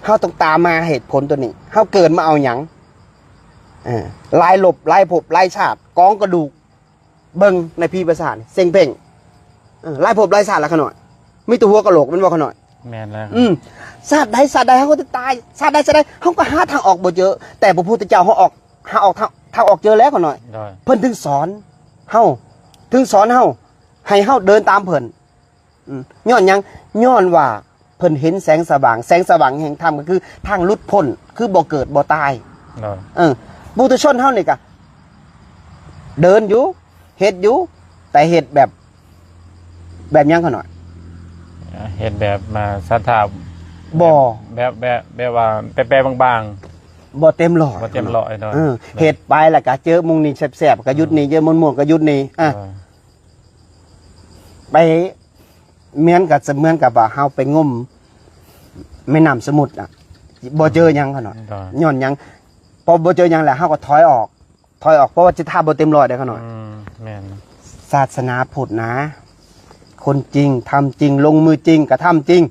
ເຮົາຕ້ອງຕາມມາເຫດຜົນຕົວນີ້. ເຮົາເກີດມາເອົາຫຍັງ? ເອີ ຫຼາຍລົບ ຫຼາຍພົບ ຫຼາຍຊາດ ກອງກະດູກ. ເບິ່ງໃນຜີປາສາດ ເສັງເພັງ ເອີ ຫຼາຍພົບຫຼາຍຊາດລະຂ້ານ້ອຍ ມີແຕ່ຫົວກະໂຫຼກ ແມ່ນບໍ່ຂ້ານ້ອຍ? ແມ່ນແລ້ວ ອືມ ຊາດໃດຊາດໃດເຮົາກໍຕາຍ ຊາດໃດຊາດໃດເຮົາກໍຫາທາງອອກບໍ່ເຈີ ແຕ່ພະພຸດທະເຈົ້າເຮົາອອກ ຫາອອກທາງ ທາງອອກເຈີແລ້ວຂ້ານ້ອຍ. ໂດຍ ເພິ່ນເຖິງສອນເຮົາ ເຖິງສອນເຮົາ ໃຫ້ເຮົາເດີນຕາມເພິ່ນ. ອືມ ຍ້ອນຫຍັງ? ຍ້ອນວ່າເພິ່ນເຫັນແສງສະຫວ່າງ, ແສງສະຫວ່າງແຫ່ງທຳກໍຄືທາງຫຼຸດພົ້ນ, ຄືບໍ່ເກີດບໍ່ຕາຍ. ໂດຍ ເອີ ປຸຖຸຊົນເຮົານີ້ກະເດີນຢູ່ ເຮັດຢູ່ ແຕ່ເຮັດແບບ ແບບຫຍັງຂ້ານ້ອຍ? ເຮັດແບບມາສັດທາ ບໍ່ ແບບ ແບບ ແບບວ່າແປໆບາງໆ ບໍ່ເຕັມຮ້ອຍ ບໍ່ເຕັມຮ້ອຍ. ໂດຍ ເອີ ເຮັດໄປແລ້ວກະເຈີມຸງນີ້ແຊບໆ ກະຢຸດນີ້ ເຈີມ່ວນໆ ກະຢຸດນີ້ ອາ ໂດຍ ໄປ ເໝືອນກັບ ເໝືອນກັບວ່າເຮົາໄປງົມແມ່ນ້ຳສະໝຸດນະ ບໍ່ເຈີຫຍັງຂ້ານ້ອຍ. ໂດຍ ຍ້ອນຫຍັງ? ພໍບໍ່ເຈີຫຍັງແລ້ວ ເຮົາກໍຖອຍອອກ ຖອຍອອກ ເພາະວ່າຈິດທາບໍ່ເຕັມຮ້ອຍເດ້ຂ້ານ້ອຍ. ອືມ ແມ່ນ ສາສະໜາພຸດນະ ຄົນຈິງ ທຳຈິງ ລົງມືຈິງ ກະທຳຈິງ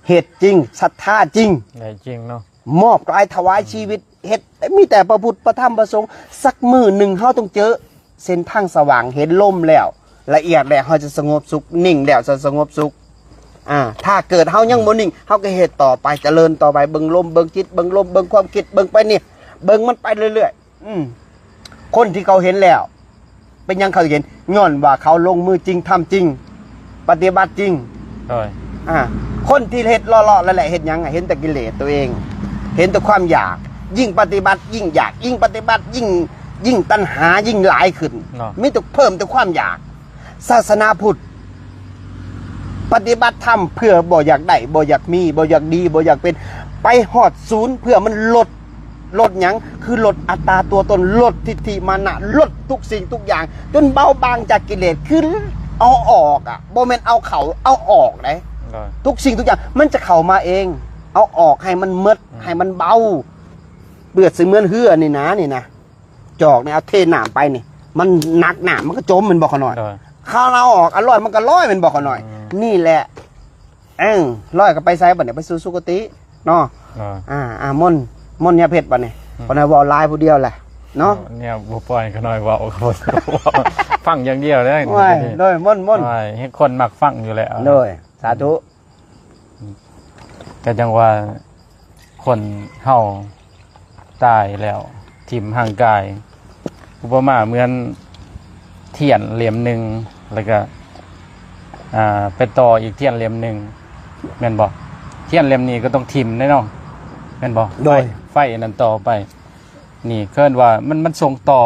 ເຮັດຈິງ ສັດທາຈິງ ໄດ້ຈິງເນາະ ມອບກາຍຖວາຍຊີວິດ ເຮັດ ມີແຕ່ພະພຸດ ພະທຳ ພະສົງ. ສັກມື້ໜຶ່ງເຮົາຕ້ອງເຈີເສັ້ນທາງສະຫວ່າງ ເຫັນລົມແລ້ວ ລະອຽດແລ້ວ ເຮົາຈະສະຫງົບສຸກ ນິ່ງແລ້ວຈະສະຫງົບສຸກ. ອາ ຖ້າເກີດເຮົາຍັງບໍ່ນິ່ງ ເຮົາກໍເຮັດຕໍ່ໄປ ຈະເລີນຕໍ່ໄປ ເບິ່ງລົມ ເບິ່ງຈິດ ເບິ່ງລົມ ເບິ່ງຄວາມຄິດ ເບິ່ງໄປນີ້ ເບິ່ງມັນໄປເລື້ອຍໆ. ອືມ ຄົນທີ່ເຂົາເຫັນແລ້ວ ເປັນຫຍັງເຂົາເຫັນ? ຍ້ອນວ່າເຂົາລົງມືຈິງ ທຳຈິງ ປະຕິບັດຈິງ. ໂດຍ ອາ ຄົນທີ່ເຮັດເລາະໆ ແລ້ວແຫຼະ ເຮັດຫຍັງ? ເຫັນແຕ່ກິເລດຕົວເອງ ເຫັນແຕ່ຄວາມຢາກ ຍິ່ງປະຕິບັດຍິ່ງຢາກ ຍິ່ງປະຕິບັດຍິ່ງ ຍິ່ງຕັນຫາຍິ່ງຫຼາຍຂຶ້ນເນາະ ມີແຕ່ເພີ່ມແຕ່ຄວາມຢາກ. ສາສະໜາພຸດ ປະຕິບັດທຳເພື່ອບໍ່ຢາກໄດ້ ບໍ່ຢາກມີ ບໍ່ຢາກດີ ບໍ່ຢາກເປັນ ໄປຮອດສູນເພື່ອມັນລົດ ລົດຫຍັງ? ຄືລົດອັດຕາຕົວຕົນ ລົດທິດຖິມານະ ລົດທຸກສິ່ງທຸກຢ່າງ ຈົນເບົາບາງຈາກກິເລດ ຄືເອົາອອກອະ ບໍ່ແມ່ນເອົາເຂົ້າ ເອົາອອກເດ້. ໂດຍ ທຸກສິ່ງທຸກຢ່າງມັນຈະເຂົ້າມາເອງ ເອົາອອກໃຫ້ມັນໝົດ ອືມ ໃຫ້ມັນເບົາ ປຽບເສມືອນເຮືອນີ້ນະ ນີ້ນະ ຈອກນີ້ ເອົາເທນ້ຳໄປນີ້ ມັນໜັກ ນ້ຳມັນກໍຈົມແມ່ນບໍ່ຂະນ້ອຍ? ໂດຍ ຄັນເອົາອອກ ອັນລອຍມັນກໍລອຍແມ່ນບໍ່ຂະນ້ອຍ? ອືມ ນີ້ແຫຼະ ເອີ ລອຍກໍໄປໃສບັດນີ້? ໄປສູ່ສຸຄະຕິເນາະ. ໂດຍ ອ່າ ອ່າ ມົນ ມົນຍາເພັດບັດນີ້ ອືມ ຂະນ້ອຍເວົ້າຫຼາຍຜູ້ດຽວແຫຼະເນາະ. ໂດຍ ແນວບໍ່ປ່ອຍຂະນ້ອຍເວົ້າ ຟັງຢ່າງດຽວເດ້. ໂອ້ຍ ໂດຍ ມົນ ມົນ ໂອ້ຍ ເຮັດຄົນມັກຟັງຢູ່ແລ້ວ. ໂດຍ ສາທຸ. ກໍຈັ່ງວ່າຄົນເຮົາຕາຍແລ້ວຖິ້ມຮ່າງກາຍ ອຸປະມາເໝືອນທຽນເຫຼັ້ມໜຶ່ງ ແລ້ວກໍ ອ່າ ໄປຕໍ່ອີກທຽນເຫຼັ້ມໜຶ່ງ ແມ່ນບໍ່? ທຽນເຫຼັ້ມນີ້ກໍຕ້ອງຖິ້ມແນ່ເນາະ ແມ່ນບໍ່? ໂດຍ ໄຟ ໄຟອັນນັ້ນຕໍ່ໄປ ນີ້ເອີ້ນວ່າມັນ ມັນສົ່ງຕໍ່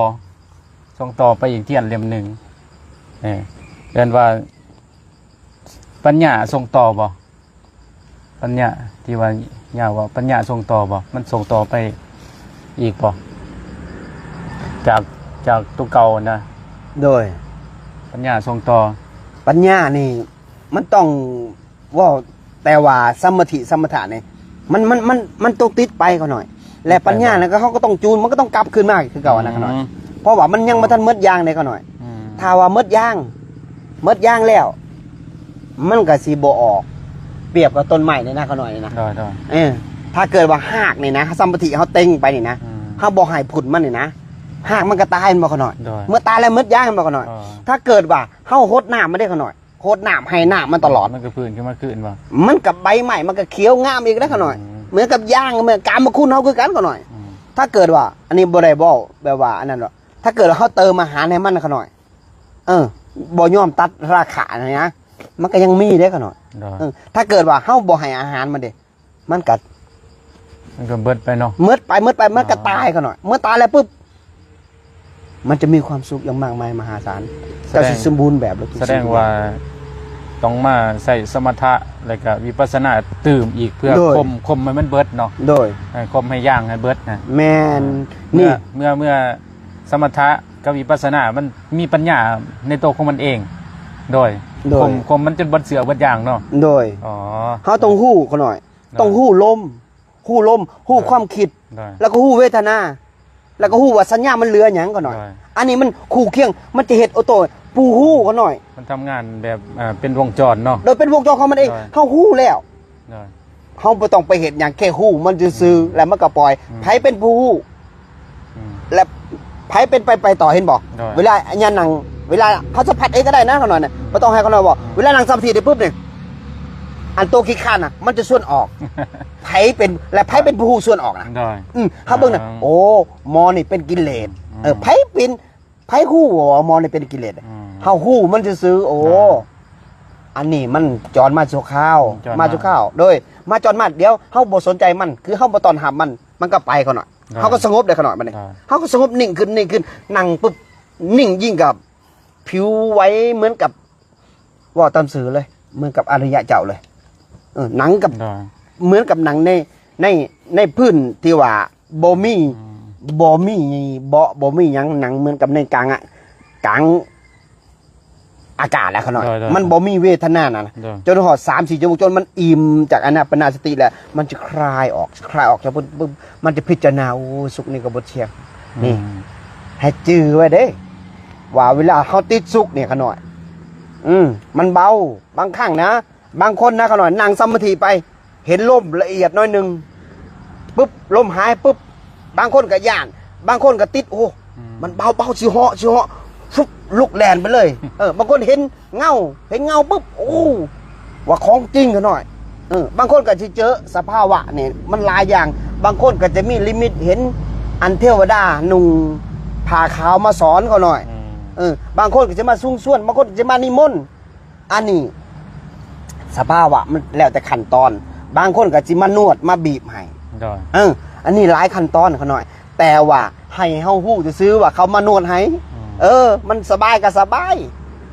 ສົ່ງຕໍ່ໄປອີກທຽນເຫຼັ້ມໜຶ່ງ ເອີ ເອີ້ນວ່າປັນຍາສົ່ງຕໍ່ບໍ່? ປັນຍາທີ່ວ່າຍາວເວົ້າ ປັນຍາສົ່ງຕໍ່ບໍ່? ມັນສົ່ງຕໍ່ໄປອີກບໍ່? ຈາກ ຈາກຕົວເກົ່ານະ. ໂດຍ ປັນຍາສົ່ງຕໍ່. ປັນຍານີ້ມັນຕ້ອງເວົ້າ ແຕ່ວ່າສະມາທິ ສະມະຖະນີ້ ມັນ ມັນ ມັນ ມັນຕ້ອງຕິດໄປຂະນ້ອຍ ແລະ ປັນຍານັ້ນກໍ ເຮົາກໍຕ້ອງຈູນ ມັນກໍຕ້ອງກັບຄືນມາຄືເກົ່ານະຂະນ້ອຍ. ອືມ ເພາະວ່າມັນຍັງບໍ່ທັນໝົດຢາງເດ້ຂະນ້ອຍ. ອືມ ຖ້າວ່າໝົດຢາງ ໝົດຢາງແລ້ວ ມັນກໍຊິບໍ່ອອກ ປຽບກັບຕົ້ນໄມ້ນີ້ນະຂະນ້ອຍນີ້ນະ. ໂດຍ ໂດຍ ເອີ ຖ້າເກີດວ່າຮາກນີ້ນະ ສະມາທິເຮົາເຕັງໄປນີ້ນະ ອືມ ເຮົາບໍ່ໃຫ້ຜົນມັນນີ້ນະ ຮາກມັນກໍຕາຍແມ່ນບໍ່ຂະນ້ອຍ? ໂດຍ ເມື່ອຕາຍແລ້ວໝົດຢາງແມ່ນບໍ່ຂະນ້ອຍ? ໂດຍ ຖ້າເກີດວ່າເຮົາຫົດນ້ຳມັນເດ້ຂະນ້ອຍ ຫົດນ້ຳໃຫ້ນ້ຳມັນຕະຫຼອດ ມັນກໍຟື້ນຂຶ້ນມາຄືນບໍ່? ມັນກໍໃບໄມ້ ມັນກໍຂຽວງາມອີກນະຂະນ້ອຍ. ອືມ ເໝືອນກັບຢາງ ເໝືອນກາມະຄຸນເຮົາຄືກັນຂະນ້ອຍ. ອືມ ຖ້າເກີດວ່າ ອັນນີ້ບໍ່ໄດ້ເວົ້າແບບວ່າອັນນັ້ນດອກ ຖ້າເກີດວ່າເຮົາເຕີມອາຫານໃຫ້ມັນນະຂະນ້ອຍ ເອີ ບໍ່ຍອມຕັດລາຄານະ ມັນກໍຍັງມີເດ້ຂະນ້ອຍ. ໂດຍ ເອີ ຖ້າເກີດວ່າເຮົາບໍ່ໃຫ້ອາຫານມັນເດ້ ມັນກໍ ມັນກໍເບິດໄປເນາະ ໝົດໄປ ໝົດໄປ ມັນກໍ ອໍ ຕາຍຂະນ້ອຍ. ເມື່ອຕາຍແລ້ວປຶບ ມັນຈະມີຄວາມສຸກຢ່າງມາກມາຍມະຫາສານ. ສະແດງ ເຈົ້າຊິສົມບູນແບບ ແລະ ສະແດງວ່າຕ້ອງມາໃຊ້ສະມະຖະ ແລະກະວິປັດສະນາຕື່ມອີກ ເພື່ອ ໂດຍ ຂົ່ມ ຂົ່ມໃຫ້ມັນເບິດເນາະ. ໂດຍ ເອີ ຂົ່ມໃຫ້ຢາງໃຫ້ເບິດນະ. ແມ່ນ. ເມື່ອ ນີ້ ເມື່ອ ເມື່ອສະມະຖະກັບວິປັດສະນາ ມັນມີປັນຍາໃນໂຕຂອງມັນເອງ. ໂດຍ ໂດຍ ຂົ່ມ ຂົ່ມມັນຈົນເບິດເຊື້ອເບິດຢາງເນາະ. ໂດຍ ອໍ ເຮົາຕ້ອງຮູ້ຂະນ້ອຍ ໂດຍ ຕ້ອງຮູ້ລົມ ຮູ້ລົມ ຮູ້ ໂດຍ ຄວາມຄິດ ໂດຍ ແລ້ວກໍຮູ້ເວທະນາ ແລ້ວກໍຮູ້ວ່າສັນຍາມັນເຫຼືອຫຍັງຂະນ້ອຍ. ໂດຍ ອັນນີ້ມັນຄູ່ຄຽງ ມັນຈະເຮັດໂອໂຕຜູ້ຮູ້ຂະນ້ອຍ ມັນທຳງານແບບ ເອີ ເປັນວົງຈອນເນາະ. ໂດຍ ເປັນວົງຈອນຂອງມັນເອງ. ໂດຍ ເຮົາຮູ້ແລ້ວ ໂດຍ ເຮົາບໍ່ຕ້ອງໄປເຮັດຫຍັງ ແຄ່ຮູ້ມັນຊື່ໆ ອືມ ແລ້ວມັນກໍປ່ອຍ. ອືມ ໃຜເປັນຜູ້ຮູ້? ອືມ ແລ້ວໃຜເປັນໄປ ໄປຕໍ່ ເຫັນບໍ່? ໂດຍ ເວລາຍາມນັ່ງ ເວລາເຮົາສະພັດເອງກໍໄດ້ນະຂະນ້ອຍນະ ອືມ ບໍ່ຕ້ອງໃຫ້ຂະນ້ອຍເວົ້າ. ອືມ ເວລານັ່ງສະມາທິໄດ້ປຶບນີ້ ອັນໂຕຂີ້ຄ້ານນະ ມັນຈະຊວນອອກ. ໃຜເປັນ ແລະ ໃຜເປັນຜູ້ຮູ້ຊວນອອກນະ? ໂດຍ ອືມ ເຮົາເບິ່ງນະ ອ່າ ໂອ້ ໝໍນີ້ເປັນກິເລດ. ອືມ ເອີ ໃຜເປັນ ໃຜຮູ້ວ່າໝໍນີ້ເປັນກິເລດ? ອືມ ເຮົາຮູ້ມັນຊື່ໆ. ໂອ້ ອ່າ ອັນນີ້ມັນຈອນມາຊົ່ວຄາວ ຈອນມາ ມາຊົ່ວຄາວ. ໂດຍ ມາຈອນມາ ດຽວເຮົາບໍ່ສົນໃຈມັນ ຄືເຮົາບໍ່ຕ້ອນຮັບມັນ ມັນກໍໄປຂະນ້ອຍ. ໂດຍ ເຮົາກໍສະຫງົບເດ້ຂະນ້ອຍບັດນີ້. ໂດຍ ເຮົາກໍສະຫງົບ ນິ່ງຂຶ້ນ ນິ່ງຂຶ້ນ ນັ່ງປຶບ ນິ່ງ ຍິ່ງກັບຜິວໄຫວເໝືອນກັບ ເວົ້າຕາມຊື່ເລີຍ ເໝືອນກັບອະລິຍະເຈົ້າເລີຍ. ເອີ ນັ່ງກັບ ໂດຍ ເໝືອນກັບນັ່ງໃນ ໃນ ໃນພື້ນທີ່ວ່າບໍ່ມີ ອືມ ບໍ່ມີເບາະ ບໍ່ມີຫຍັງ ນັ່ງເໝືອນກັບໃນກາງ ກາງອາກາດແຫຼະຂະນ້ອຍ. ໂດຍ ໂດຍ ມັນບໍ່ມີເວທະນານັ້ນ ໂດຍ ຈົນຮອດສາມສີ່ຊົ່ວໂມງ ຈົນມັນອີ່ມຈາກອານາປານະສະຕິແລ້ວ ມັນຈະຄາຍອອກ ຄາຍອອກຈາກ ມັນຈະພິຈາລະນາ ໂອ້ ສຸກນີ້ກໍບໍ່ເທີ່ຍງ. ອືມ ນີ້ ໃຫ້ຈື່ໄວ້ເດ້ ວ່າເວລາເຮົາຕິດສຸກນີ້ຂະນ້ອຍ ອືມ ມັນເບົາ. ບາງຄັ້ງນະ ບາງຄົນນະຂະນ້ອຍ ນັ່ງສະມາທິໄປ ເຫັນລົມລະອຽດໜ້ອຍໜຶ່ງປຶບ ລົມຫາຍປຶບ ບາງຄົນກໍຢ້ານ ບາງຄົນກໍຕິດ ໂອ້ ອືມ ມັນເບົາໆ ຊິເຫາະ ຊິເຫາະ ຟຶບ ລຸກແລ່ນໄປເລີຍ. ເອີ ບາງຄົນເຫັນເງົາ ເຫັນເງົາປຶບ ໂອ້ ວ່າຂອງຈິງຂະນ້ອຍ. ເອີ ບາງຄົນກໍຊິເຈີສະພາວະນີ້ ມັນຫຼາຍຢ່າງ ບາງຄົນກໍຈະມີນິມິດເຫັນອັນເທວະດານຸ່ງຜ້າຂາວມາສອນຂະນ້ອຍ. ອືມ ເອີ ບາງຄົນກໍຈະມາຊຸງຊວນ ບາງຄົນກໍຈະມານິມົນ. ອັນນີ້ສະພາວະມັນແລ້ວແຕ່ຂັ້ນຕອນ ບາງຄົນກໍຊິມານວດມາບີບໃຫ້. ໂດຍ ເອີ ອັນນີ້ຫຼາຍຂັ້ນຕອນຂະນ້ອຍ ແຕ່ວ່າໃຫ້ເຮົາຮູ້ຊື່ໆວ່າເຂົາມານວດໃຫ້. ອືມ ເອີ ມັນສະບາຍກໍສະບາຍ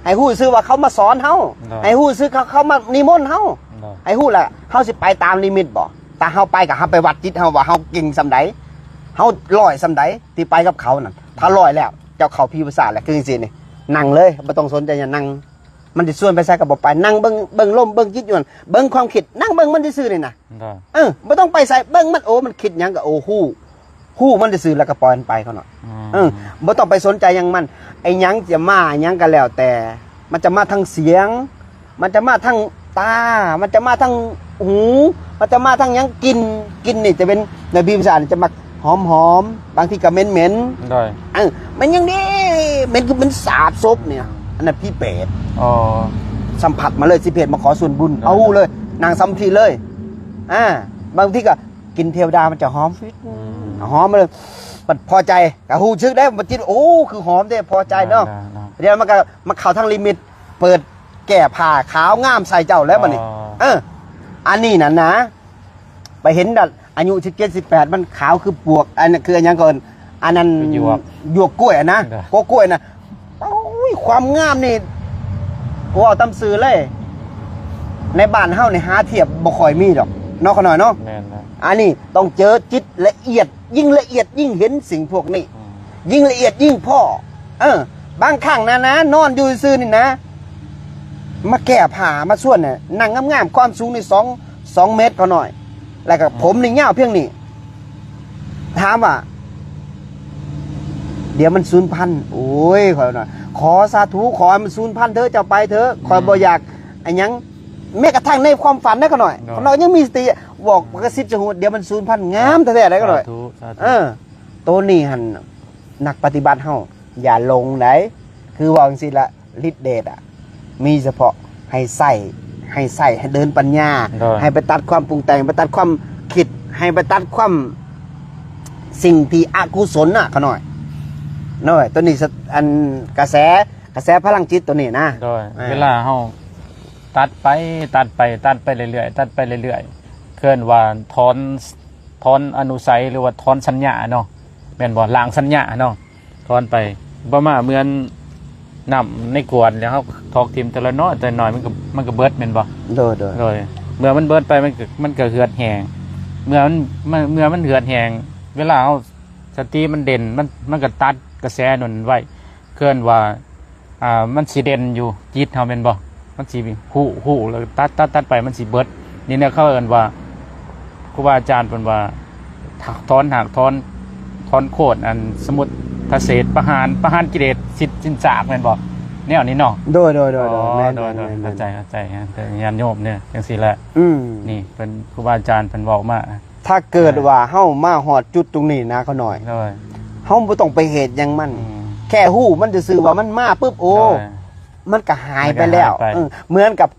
ໃຫ້ຮູ້ຊື່ວ່າເຂົາມາສອນເຮົາ ໂດຍ ໃຫ້ຮູ້ຊື່ເຂົາ ເຂົາມານິມົນເຮົາ ໂດຍ ໃຫ້ຮູ້ລະ ເຮົາຊິໄປຕາມລິມິດບໍ່? ຖ້າເຮົາໄປກໍເຮົາໄປວັດຈິດເຮົາວ່າເຮົາເກັ່ງສ່ຳໃດ ເຮົາຮ້ອຍສ່ຳໃດ ທີ່ໄປກັບເຂົານັ້ນ. ຖ້າຮ້ອຍແລ້ວ ເຈົ້າເຂົ້າຜີປະສາດແລ້ວ ຄືຈັ່ງຊີ້ນີ້ ນັ່ງເລີຍ ບໍ່ຕ້ອງສົນໃຈຫຍັງ ນັ່ງ ມັນຊິຊວນໄປໃສກໍບໍ່ໄປ ນັ່ງເບິ່ງ ເບິ່ງລົມ ເບິ່ງຈິດຢູ່ຫັ້ນ ເບິ່ງຄວາມຄິດ ນັ່ງເບິ່ງມັນຊື່ໆນີ້ນະ ໂດຍ ເອີ ບໍ່ຕ້ອງໄປໃສ ເບິ່ງມັນ ໂອ້ ມັນຄິດຫຍັງກໍ ໂອ້ ຮູ້ ຮູ້ມັນຊື່ໆ ແລ້ວກໍປ່ອຍມັນໄປເຂົາເນາະ ອືມ ເອີ ບໍ່ຕ້ອງໄປສົນໃຈຫຍັງມັນ ໄອ້ຫຍັງຈະມາຫຍັງກໍແລ້ວແຕ່ ມັນຈະມາທາງສຽງ ມັນຈະມາທາງຕາ ມັນຈະມາທາງຫູ ມັນຈະມາທາງຫຍັງ ກິ່ນ ກິ່ນນີ້ຈະເປັນ ໃນບີບສານີ້ຈະມັກຫອມໆ ບາງທີກໍເໝັນໆ ໂດຍ ເອີ ແມ່ນຫຍັງນີ້ ເໝັນຄືເໝັນສາບສົບນີ້ ອັນນັ້ນຜີເປດ ອໍ ສຳຜັດມາເລີຍ ຊິເພດມາຂໍສ່ວນບຸນ ໂດຍ ເອົາເລີຍ ນັ່ງສະມາທິເລີຍ ອາ ບາງທີກໍ ກິ່ນເທວດາມັນຈະຫອມຟິດ ອືມ ຫອມມາເລີຍ ມັນພໍໃຈ ກໍຮູ້ສຶກໄດ້ ມັນຈິດ ໂອ້ ຄືຫອມແທ້ ພໍໃຈເນາະ ໂດຍໆ ດຽວມັນກໍມາເຂົ້າທາງລິມິດ ເປີດແກ້ຜ້າຂາວງາມໃສ່ເຈົ້າແລ້ວບັດນີ້ ອໍ ເອີ ອັນນີ້ນັ້ນນະ ໄປເຫັນດອກ ອາຍຸສິບເຈັດ ສິບແປດ ມັນຂາວຄືປວກ ອັນນັ້ນຄືຫຍັງກ່ອນ ອັນນັ້ນ ຢວກ ຢວກກ້ວຍນະ ໂດຍ ກົກກ້ວຍນະ ໂອ້ຍ ຄວາມງາມນີ້ ເວົ້າຕາມຊື່ເລີຍ ໃນບ້ານເຮົານີ້ຫາທຽບບໍ່ຄ່ອຍມີດອກເນາະ ຂະນ້ອຍເນາະ ແມ່ນແລ້ວ ອັນນີ້ຕ້ອງເຈີຈິດລະອຽດ ຍິ່ງລະອຽດຍິ່ງເຫັນສິ່ງພວກນີ້ ອືມ ຍິ່ງລະອຽດຍິ່ງພໍ້ ເອີ ບາງຄັ້ງນະ ນະ ນອນຢູ່ຊື່ນີ້ນະ ມາແກ້ຜ້າມາຊວນນະ ນັ່ງງາມໆ ຄວາມສູງນີ້ສອງ ສອງເມັດ ຂະນ້ອຍ ແລ້ວກໍ ອືມ ຜົມນີ້ຍາວພຽງນີ້ ຖາມວ່າ ດຽວມັນສູນພັນ ໂອ້ຍ ຂ້ອຍວ່າ ຂໍສາທຸ ຂໍໃຫ້ມັນສູນພັນເທີ ເຈົ້າໄປເທີ ອືມ ຂ້ອຍບໍ່ຢາກ ອັນຫຍັງ ແມ້ກະທັ່ງໃນຄວາມຝັນນະ ຂະນ້ອຍ ໂດຍ ຂະນ້ອຍຍັງມີສະຕິ ບອກ ອືມ ກະສິດຈະຮູ້ ດຽວມັນສູນພັນ ງາມແທ້ໆ ໄດ໋ ຂະນ້ອຍ ສາທຸ ສາທຸ ເອີ ໂຕນີ້ຫັ້ນ ນັກປະຕິບັດເຮົາ ຢ່າຫຼົງໃດ໋ ຄືເວົ້າຈັ່ງຊີ້ລະ ລິດເດດອະ ມີສະເພາະໃຫ້ໃຊ້ ໃຫ້ໃຊ້ ໃຫ້ເດີນປັນຍາ ໂດຍ ໃຫ້ໄປຕັດຄວາມປຸງແຕ່ງ ໄປຕັດຄວາມຄິດ ໃຫ້ໄປຕັດຄວາມ ສິ່ງທີ່ອະກຸສົນນະ ຂະນ້ອຍ ໂດຍ ໂຕນີ້ສະ ອັນ ກະແສ ກະແສພະລັງຈິດໂຕນີ້ນະ ໂດຍ ເອີ ເວລາເຮົາຕັດໄປ ຕັດໄປ ຕັດໄປເລື້ອຍໆ ຕັດໄປເລື້ອຍໆ ເອີ້ນວ່າຖອນ ຖອນອະນຸໄສ ຫຼືວ່າຖອນສັນຍາເນາະ ແມ່ນບໍ່? ລ້າງສັນຍາເນາະ ຖອນໄປ ປະມານເໝືອນນ້ຳໃນກວນ ແລ້ວເຮົາຖອກຖິ້ມແຕ່ລະໜ້ອຍແຕ່ລະໜ້ອຍ ມັນກໍ ມັນກໍເບິດແມ່ນບໍ່? ໂດຍ ໂດຍ ໂດຍ ເມື່ອມັນເບິດໄປ ມັນກໍ ມັນກໍເຫືອດແຫ້ງ ເມື່ອມັນ ເມື່ອ ເມື່ອມັນເຫືອດແຫ້ງ ເວລາເຮົາສະຕິມັນເດັ່ນ ມັນ ມັນກໍຕັດກະແສນັ້ນໄວ້ ເອີ້ນວ່າ ອ່າ ມັນຊິເດັ່ນຢູ່ຈິດເຮົາແມ່ນບໍ່? ມັນຊິຮູ້ ຮູ້ແລ້ວຕັດ ຕັດ ຕັດໄປ ມັນຊິເບິດ ນີ້ແຫຼະເຂົາເອີ້ນວ່າ ຄູບາອາຈານເພິ່ນວ່າ ຖອນຮາກ ຖອນ ຖອນໂຄນ ອັນ ສະມຸດທະເສດ ປະຫານ ປະຫານກິເລດ ສິ້ນ ສິ້ນຊາກແມ່ນບໍ່? ແນວນີ້ເນາະ ໂດຍ ໂດຍ ໂດຍ ອໍ ແມ່ນ ໂດຍ ໂດຍ ແມ່ນ ເຂົ້າໃຈ ເຂົ້າໃຈ ຍາດໂຍມເນີ ຈັ່ງຊີ້ແຫຼະ ອືມ ນີ້ເພິ່ນ ຄູບາອາຈານເພິ່ນເວົ້າມາ ຖ້າເກີດວ່າເຮົາມາຮອດຈຸດຕົງນີ້ນະ ຂະນ້ອຍ ໂດຍ ເຮົາບໍ່ຕ້ອງໄປເຮັດຫຍັງມັນ ອືມ ແຄ່ຮູ້ມັນຊື່ໆວ່າມັນມາປຶບ ໂອ້ ໂດຍ ມັນກໍຫາຍໄປແລ້ວ ມັນກໍຫາຍໄປ ເອີ ເໝືອນກັບ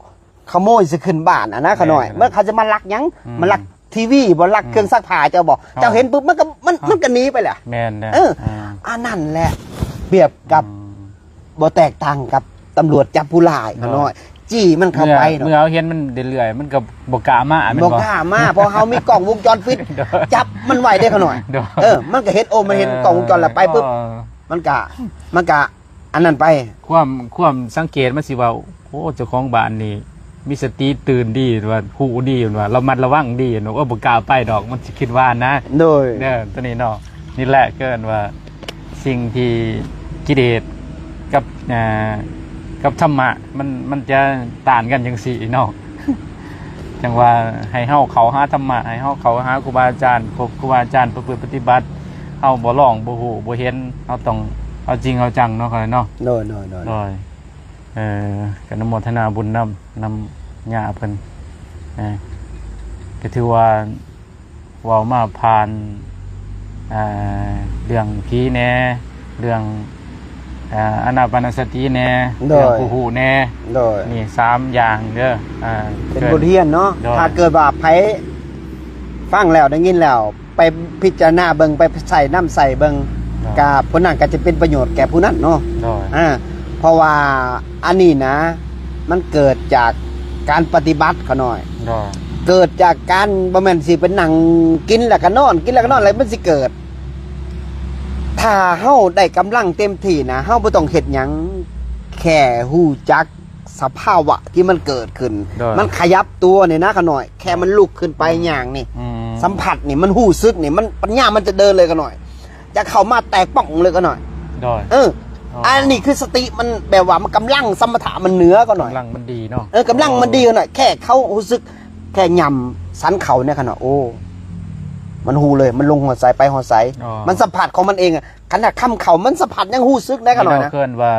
ຂະໂມຍຊິຂຶ້ນບ້ານຫັ້ນນະ ຂະນ້ອຍ ແມ່ນ ເມື່ອເຂົາຈະມາລັກຫຍັງ ອືມ ມາລັກທີວີບໍ່ ລັກ ອືມ ເຄື່ອງຊັກຜ້າເຈົ້າບໍ່ ເຈົ້າເຫັນປຶບ ມັນກໍ ມັນ ເອີ ມັນກໍໜີໄປແລ້ວ ແມ່ນແລ້ວ ເອີ ເອີ ອັນນັ້ນແຫຼະ ປຽບກັບ ອືມ ບໍ່ແຕກຕ່າງກັບຕຳຫຼວດຈັບຜູ້ຮ້າຍ ໂດຍ ຂະນ້ອຍ ຈີ້ມັນເຂົ້າໄປ ເມື່ອ ເນາະ ເມື່ອເຮົາເຫັນມັນເລື້ອຍໆ ມັນກໍບໍ່ກ້າມາແມ່ນບໍ່? ບໍ່ກ້າມາ ເພາະເຮົາມີກ້ອງວົງຈອນປິດ ໂດຍ ຈັບມັນໄວ້ເດ້ຂະນ້ອຍ ໂດຍ ເອີ ມັນກໍເຫັນ ໂອ້ ມັນເຫັນ ເອີ ກ້ອງວົງຈອນແລ້ວໄປປຶບ ໂອ້ ມັນກະ ມັນກະອັນນັ້ນໄປ ຄວາມ ຄວາມສັງເກດມັນຊິວ່າ ໂອ້ ເຈົ້າຂອງບ້ານນີ້ມີສະຕິຕື່ນດີ ວ່າຮູ້ດີ ວ່າລະມັດລະວັງດີ ໂອ້ ບໍ່ກ້າໄປດອກ ມັນຊິຄິດວ່ານະ ໂດຍ ເອີ ຕົວນີ້ເນາະ ນີ້ແຫຼະ ເອີ້ນວ່າ ສິ່ງທີ່ກິເລດກັບ ອ່າ ກັບທຳມະ ມັນ ມັນຈະຕ້ານກັນຈັ່ງຊີ້ເນາະ ຈັ່ງວ່າໃຫ້ເຮົາເຂົ້າຫາທຳມະ ໃຫ້ເຮົາເຂົ້າຫາຄູບາອາຈານ ຄົບຄູບາອາຈານ ປະພຶດປະຕິບັດ ເຮົາບໍ່ລອງ ບໍ່ຮູ້ ບໍ່ເຫັນ ເຮົາຕ້ອງເອົາຈິງເອົາຈັງເນາະ ຂ້ອຍເນາະ ໂດຍ ໂດຍ ໂດຍ ໂດຍ ເອີ ກໍອະນຸໂມທະນາບຸນນຳ ນຳຍ່າເພິ່ນ ເອີ ກໍຖືວ່າ ເວົ້າມາຜ່ານ ເອີ ເລື່ອງຜີແດ່ ເລື່ອງ ເອີ ອານາປານະສະຕິແດ່ ໂດຍ ເລື່ອງຜູ້ຮູ້ແດ່ ໂດຍ ນີ້ສາມຢ່າງເດີ ເປັນບົດຮຽນເນາະ ໂດຍ ຖ້າເກີດວ່າໃຜຟັງແລ້ວ ໄດ້ຍິນແລ້ວ ໄປພິຈາລະນາເບິ່ງ ໄປໃຊ້ນຳໃຊ້ເບິ່ງ ໂດຍ ກະຜູ້ນັ້ນກໍຈະເປັນປະໂຫຍດແກ່ຜູ້ນັ້ນເນາະ ໂດຍ ອາ ເພາະວ່າອັນນີ້ນະ ມັນເກີດຈາກການປະຕິບັດ ຂະນ້ອຍ ໂດຍ ເກີດຈາກການ ບໍ່ແມ່ນຊິໄປນັ່ງກິນແລ້ວກໍນອນ ກິນແລ້ວກໍນອນ ແລ້ວມັນຊິເກີດ ຖ້າເຮົາໄດ້ກຳລັງເຕັມທີ່ນະ ເຮົາບໍ່ຕ້ອງເຮັດຫຍັງ ແຄ່ຮູ້ຈັກສະພາວະທີ່ມັນເກີດຂຶ້ນ ໂດຍ ມັນຂະຫຍັບຕົວນີ້ນະຂະນ້ອຍ ແຄ່ມັນລຸກຂຶ້ນໄປ ອືມ ຍ່າງນີ້ ອືມ ສຳຜັດນີ້ ມັນຮູ້ສຶກນີ້ ມັນ ປັນຍາມັນຈະເດີນເລີຍຂະນ້ອຍ ຈະເຂົ້າມາແຕກປ່ອງເລີຍຂະນ້ອຍ ໂດຍ ເອີ ອໍ ອັນນີ້ຄືສະຕິມັນແບບວ່າມັນກຳລັງສະມະຖະມັນເໜືອຂະນ້ອຍ ກຳລັງມັນດີເນາະ ເອີ ກຳລັງມັນດີຂະນ້ອຍ ອໍ ແຄ່ເຂົາຮູ້ສຶກ ແຄ່ຫຍ້ຳສັນເຂົ້ານີ້ຂະນ້ອຍ ໂອ້ ມັນຮູ້ເລີຍ ມັນລົງຮອດໃສໄປຮອດໃສ ອໍ ມັນສຳຜັດຂອງມັນເອງ ຂະໜາດຄຳເຂົ້າມັນສຳຜັດຍັງຮູ້ສຶກໄດ້ຂະນ້ອຍນະ ເຂົາເອີ້ນວ່າ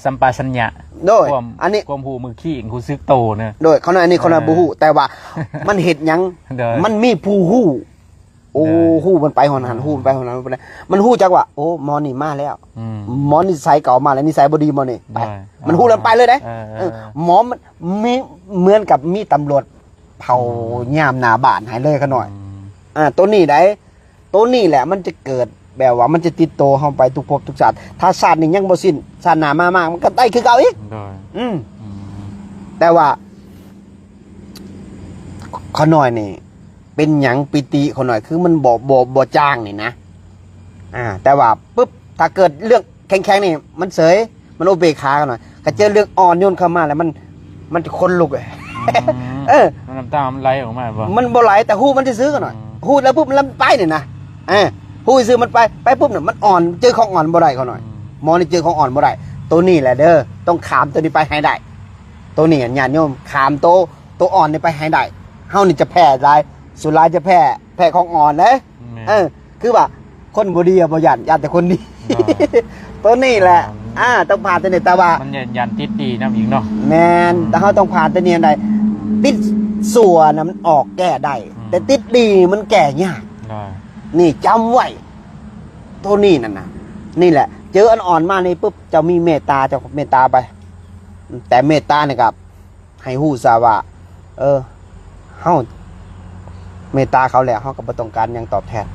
ສຳປະຊັນຍະ ໂດຍ ຄວາມ ອັນນີ້ ຄວາມຮູ້ມືຄີງ ຮູ້ສຶກໂຕນະ ໂດຍ ຂະນ້ອຍ ອັນນີ້ຂະນ້ອຍ ເອີ ບໍ່ຮູ້ ແຕ່ວ່າມັນເຮັດຫຍັງ ໂດຍ ມັນມີຜູ້ຮູ້ ໂອ້ ໂດຍ ຮູ້ມັນໄປຮອດຫັ້ນ ອືມ ຮູ້ມັນໄປຮອດນັ້ນ ມັນຮູ້ຈັກວ່າ ໂອ້ ໝໍນີ້ມາແລ້ວ ອືມ ໝໍນິໄສເກົ່າມາແລ້ວ ນິໄສບໍ່ດີໝໍນີ້ ໄປ ໂດຍ ມັນຮູ້ແລ້ວໄປເລີຍເດ້ ເອີ ເອີ ເອີ ເອີ ໝໍມັນມີ ເໝືອນກັບມີຕຳຫຼວດ ເຝົ້າ ອືມ ຍາມໜ້າບ້ານໃຫ້ເລີຍຂະນ້ອຍ ອືມ ອ່າ ໂຕນີ້ໃດ ໂຕນີ້ແຫຼະມັນຈະເກີດແບບວ່າມັນຈະຕິດໂຕເຮົາໄປທຸກພົບທຸກຊາດ ຖ້າຊາດນີ້ຍັງບໍ່ສິ້ນ ຊາດໜ້າມາ ມາ ມັນກໍໄດ້ຄືເກົ່າອີກ ໂດຍ ອືມ ອືມ ແຕ່ວ່າ ຂະນ້ອຍນີ້ ເປັນຫຍັງປີຕິຂະນ້ອຍ ຄືມັນບໍ່ ບໍ່ ບໍ່ຈາງນີ້ນະ ອ່າ ແຕ່ວ່າປຶບ ຖ້າເກີດເລື່ອງແຂງໆນີ້ ມັນເສີຍ ມັນອຸເບກຂາຂະນ້ອຍ ຖ້າເຈີເລື່ອງອ່ອນໂຍນເຂົ້າມາແລ້ວ ມັນ ມັນຈະຂົນລຸກ ອືມ ເອີ ມັນນ້ຳຕາມັນໄຫຼອອກມາບໍ່ ມັນບໍ່ໄຫຼ ແຕ່ຮູ້ມັນຊື່ໆຂະນ້ອຍ ອືມ ຮູ້ແລ້ວປຶບ ມັນໄປນີ້ນະ ເອີ ຮູ້ຊື່ມັນໄປ ໄປປຶບນີ້ ມັນອ່ອນ ເຈີຂອງອ່ອນບໍ່ໄດ້ຂະນ້ອຍ ອືມ ໝໍນີ້ເຈີຂອງອ່ອນບໍ່ໄດ້ ໂຕນີ້ແຫຼະເດີ ຕ້ອງຂ້າມໂຕນີ້ໄປໃຫ້ໄດ້ ໂຕນີ້ ຍາດໂຍມ ຂ້າມໂຕ ໂຕອ່ອນນີ້ໄປໃຫ້ໄດ້ ເຮົານີ້ຈະແພ້ຫຼາຍ ສ່ວນຫຼາຍຈະແພ້ ແພ້ຂອງອ່ອນເດ້ ແມ່ນ ເອີ ຄືວ່າຄົນບໍ່ດີບໍ່ຢ້ານ ຢ້ານແຕ່ຄົນດີ ໂຕນີ້ແຫຼະ ອ່າ ຕ້ອງຜ່ານໂຕນີ້ ແຕ່ວ່າມັນຢ້ານ ຢ້ານຕິດດີນຳອີກເນາະ ແມ່ນ ອືມ ແຕ່ເຮົາຕ້ອງຜ່ານໂຕນີ້ໃຫ້ໄດ້ ຕິດຊົ່ວນະມັນອອກແກ້ໄດ້ ອືມ ແຕ່ຕິດດີມັນແກ້ຍາກ ໂດຍ ນີ້ຈຳໄວ້ ໂຕນີ້ນັ້ນນະ ນີ້ແຫຼະ ເຈີອັນອ່ອນມານີ້ປຶບ ເຈົ້າມີເມດຕາ ເຈົ້າເມດຕາໄປ ແຕ່ເມດຕານີ້ກໍ ໃຫ້ຮູ້ຊະວ່າ ເອີ ເຮົາເມດຕາເຂົາແລ້ວ ເຮົາກໍບໍ່ຕ້ອງການຫຍັງຕອບແທນ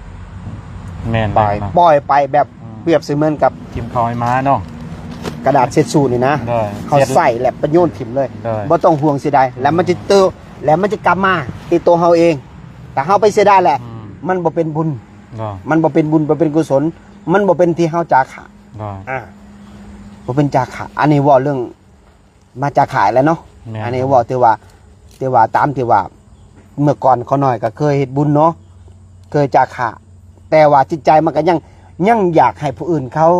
ແມ່ນ ປ່ອຍ ແມ່ນເນາະ ປ່ອຍໄປແບບ ອືມ ປຽບເສມືອນກັບ ຖິ້ມເຂົ້າໃຫ້ໝາເນາະ ກະດາດເຊັດຊູນີ້ນະ ໂດຍ ເຮົາໃຊ້ແລ້ວໄປໂຍນຖິ້ມເລີຍ ໂດຍ ບໍ່ຕ້ອງຫ່ວງເສຍດາຍ ແລ້ວມັນຈະເຕີ ແລ້ວມັນຈະກັບມາຕິດໂຕເຮົາເອງ ຖ້າເຮົາໄປເສຍດາຍແລ້ວ ອືມ ມັນບໍ່ເປັນບຸນ ໂດຍ ມັນບໍ່ເປັນບຸນ ບໍ່ເປັນກຸສົນ ມັນບໍ່ເປັນທີ່ເຮົາຈາຄະ ໂດຍ ອ່າ ບໍ່ເປັນຈາຄະ ອັນນີ້ເວົ້າເລື່ອງ ມາຈາຄະແລ້ວເນາະ ແມ່ນ ອັນນີ້ເວົ້າແຕ່ວ່າ ແຕ່ວ່າຕາມທີ່ວ່າ ເມື່ອກ່ອນຂ້ານ້ອຍກໍເຄີຍເຮັດບຸນເນາະ ເຄີຍຈາຄະ ແຕ່ວ່າຈິດໃຈມັນກໍຍັງ ຍັງຢາກໃຫ້ຜູ້ອື່ນເຂົາ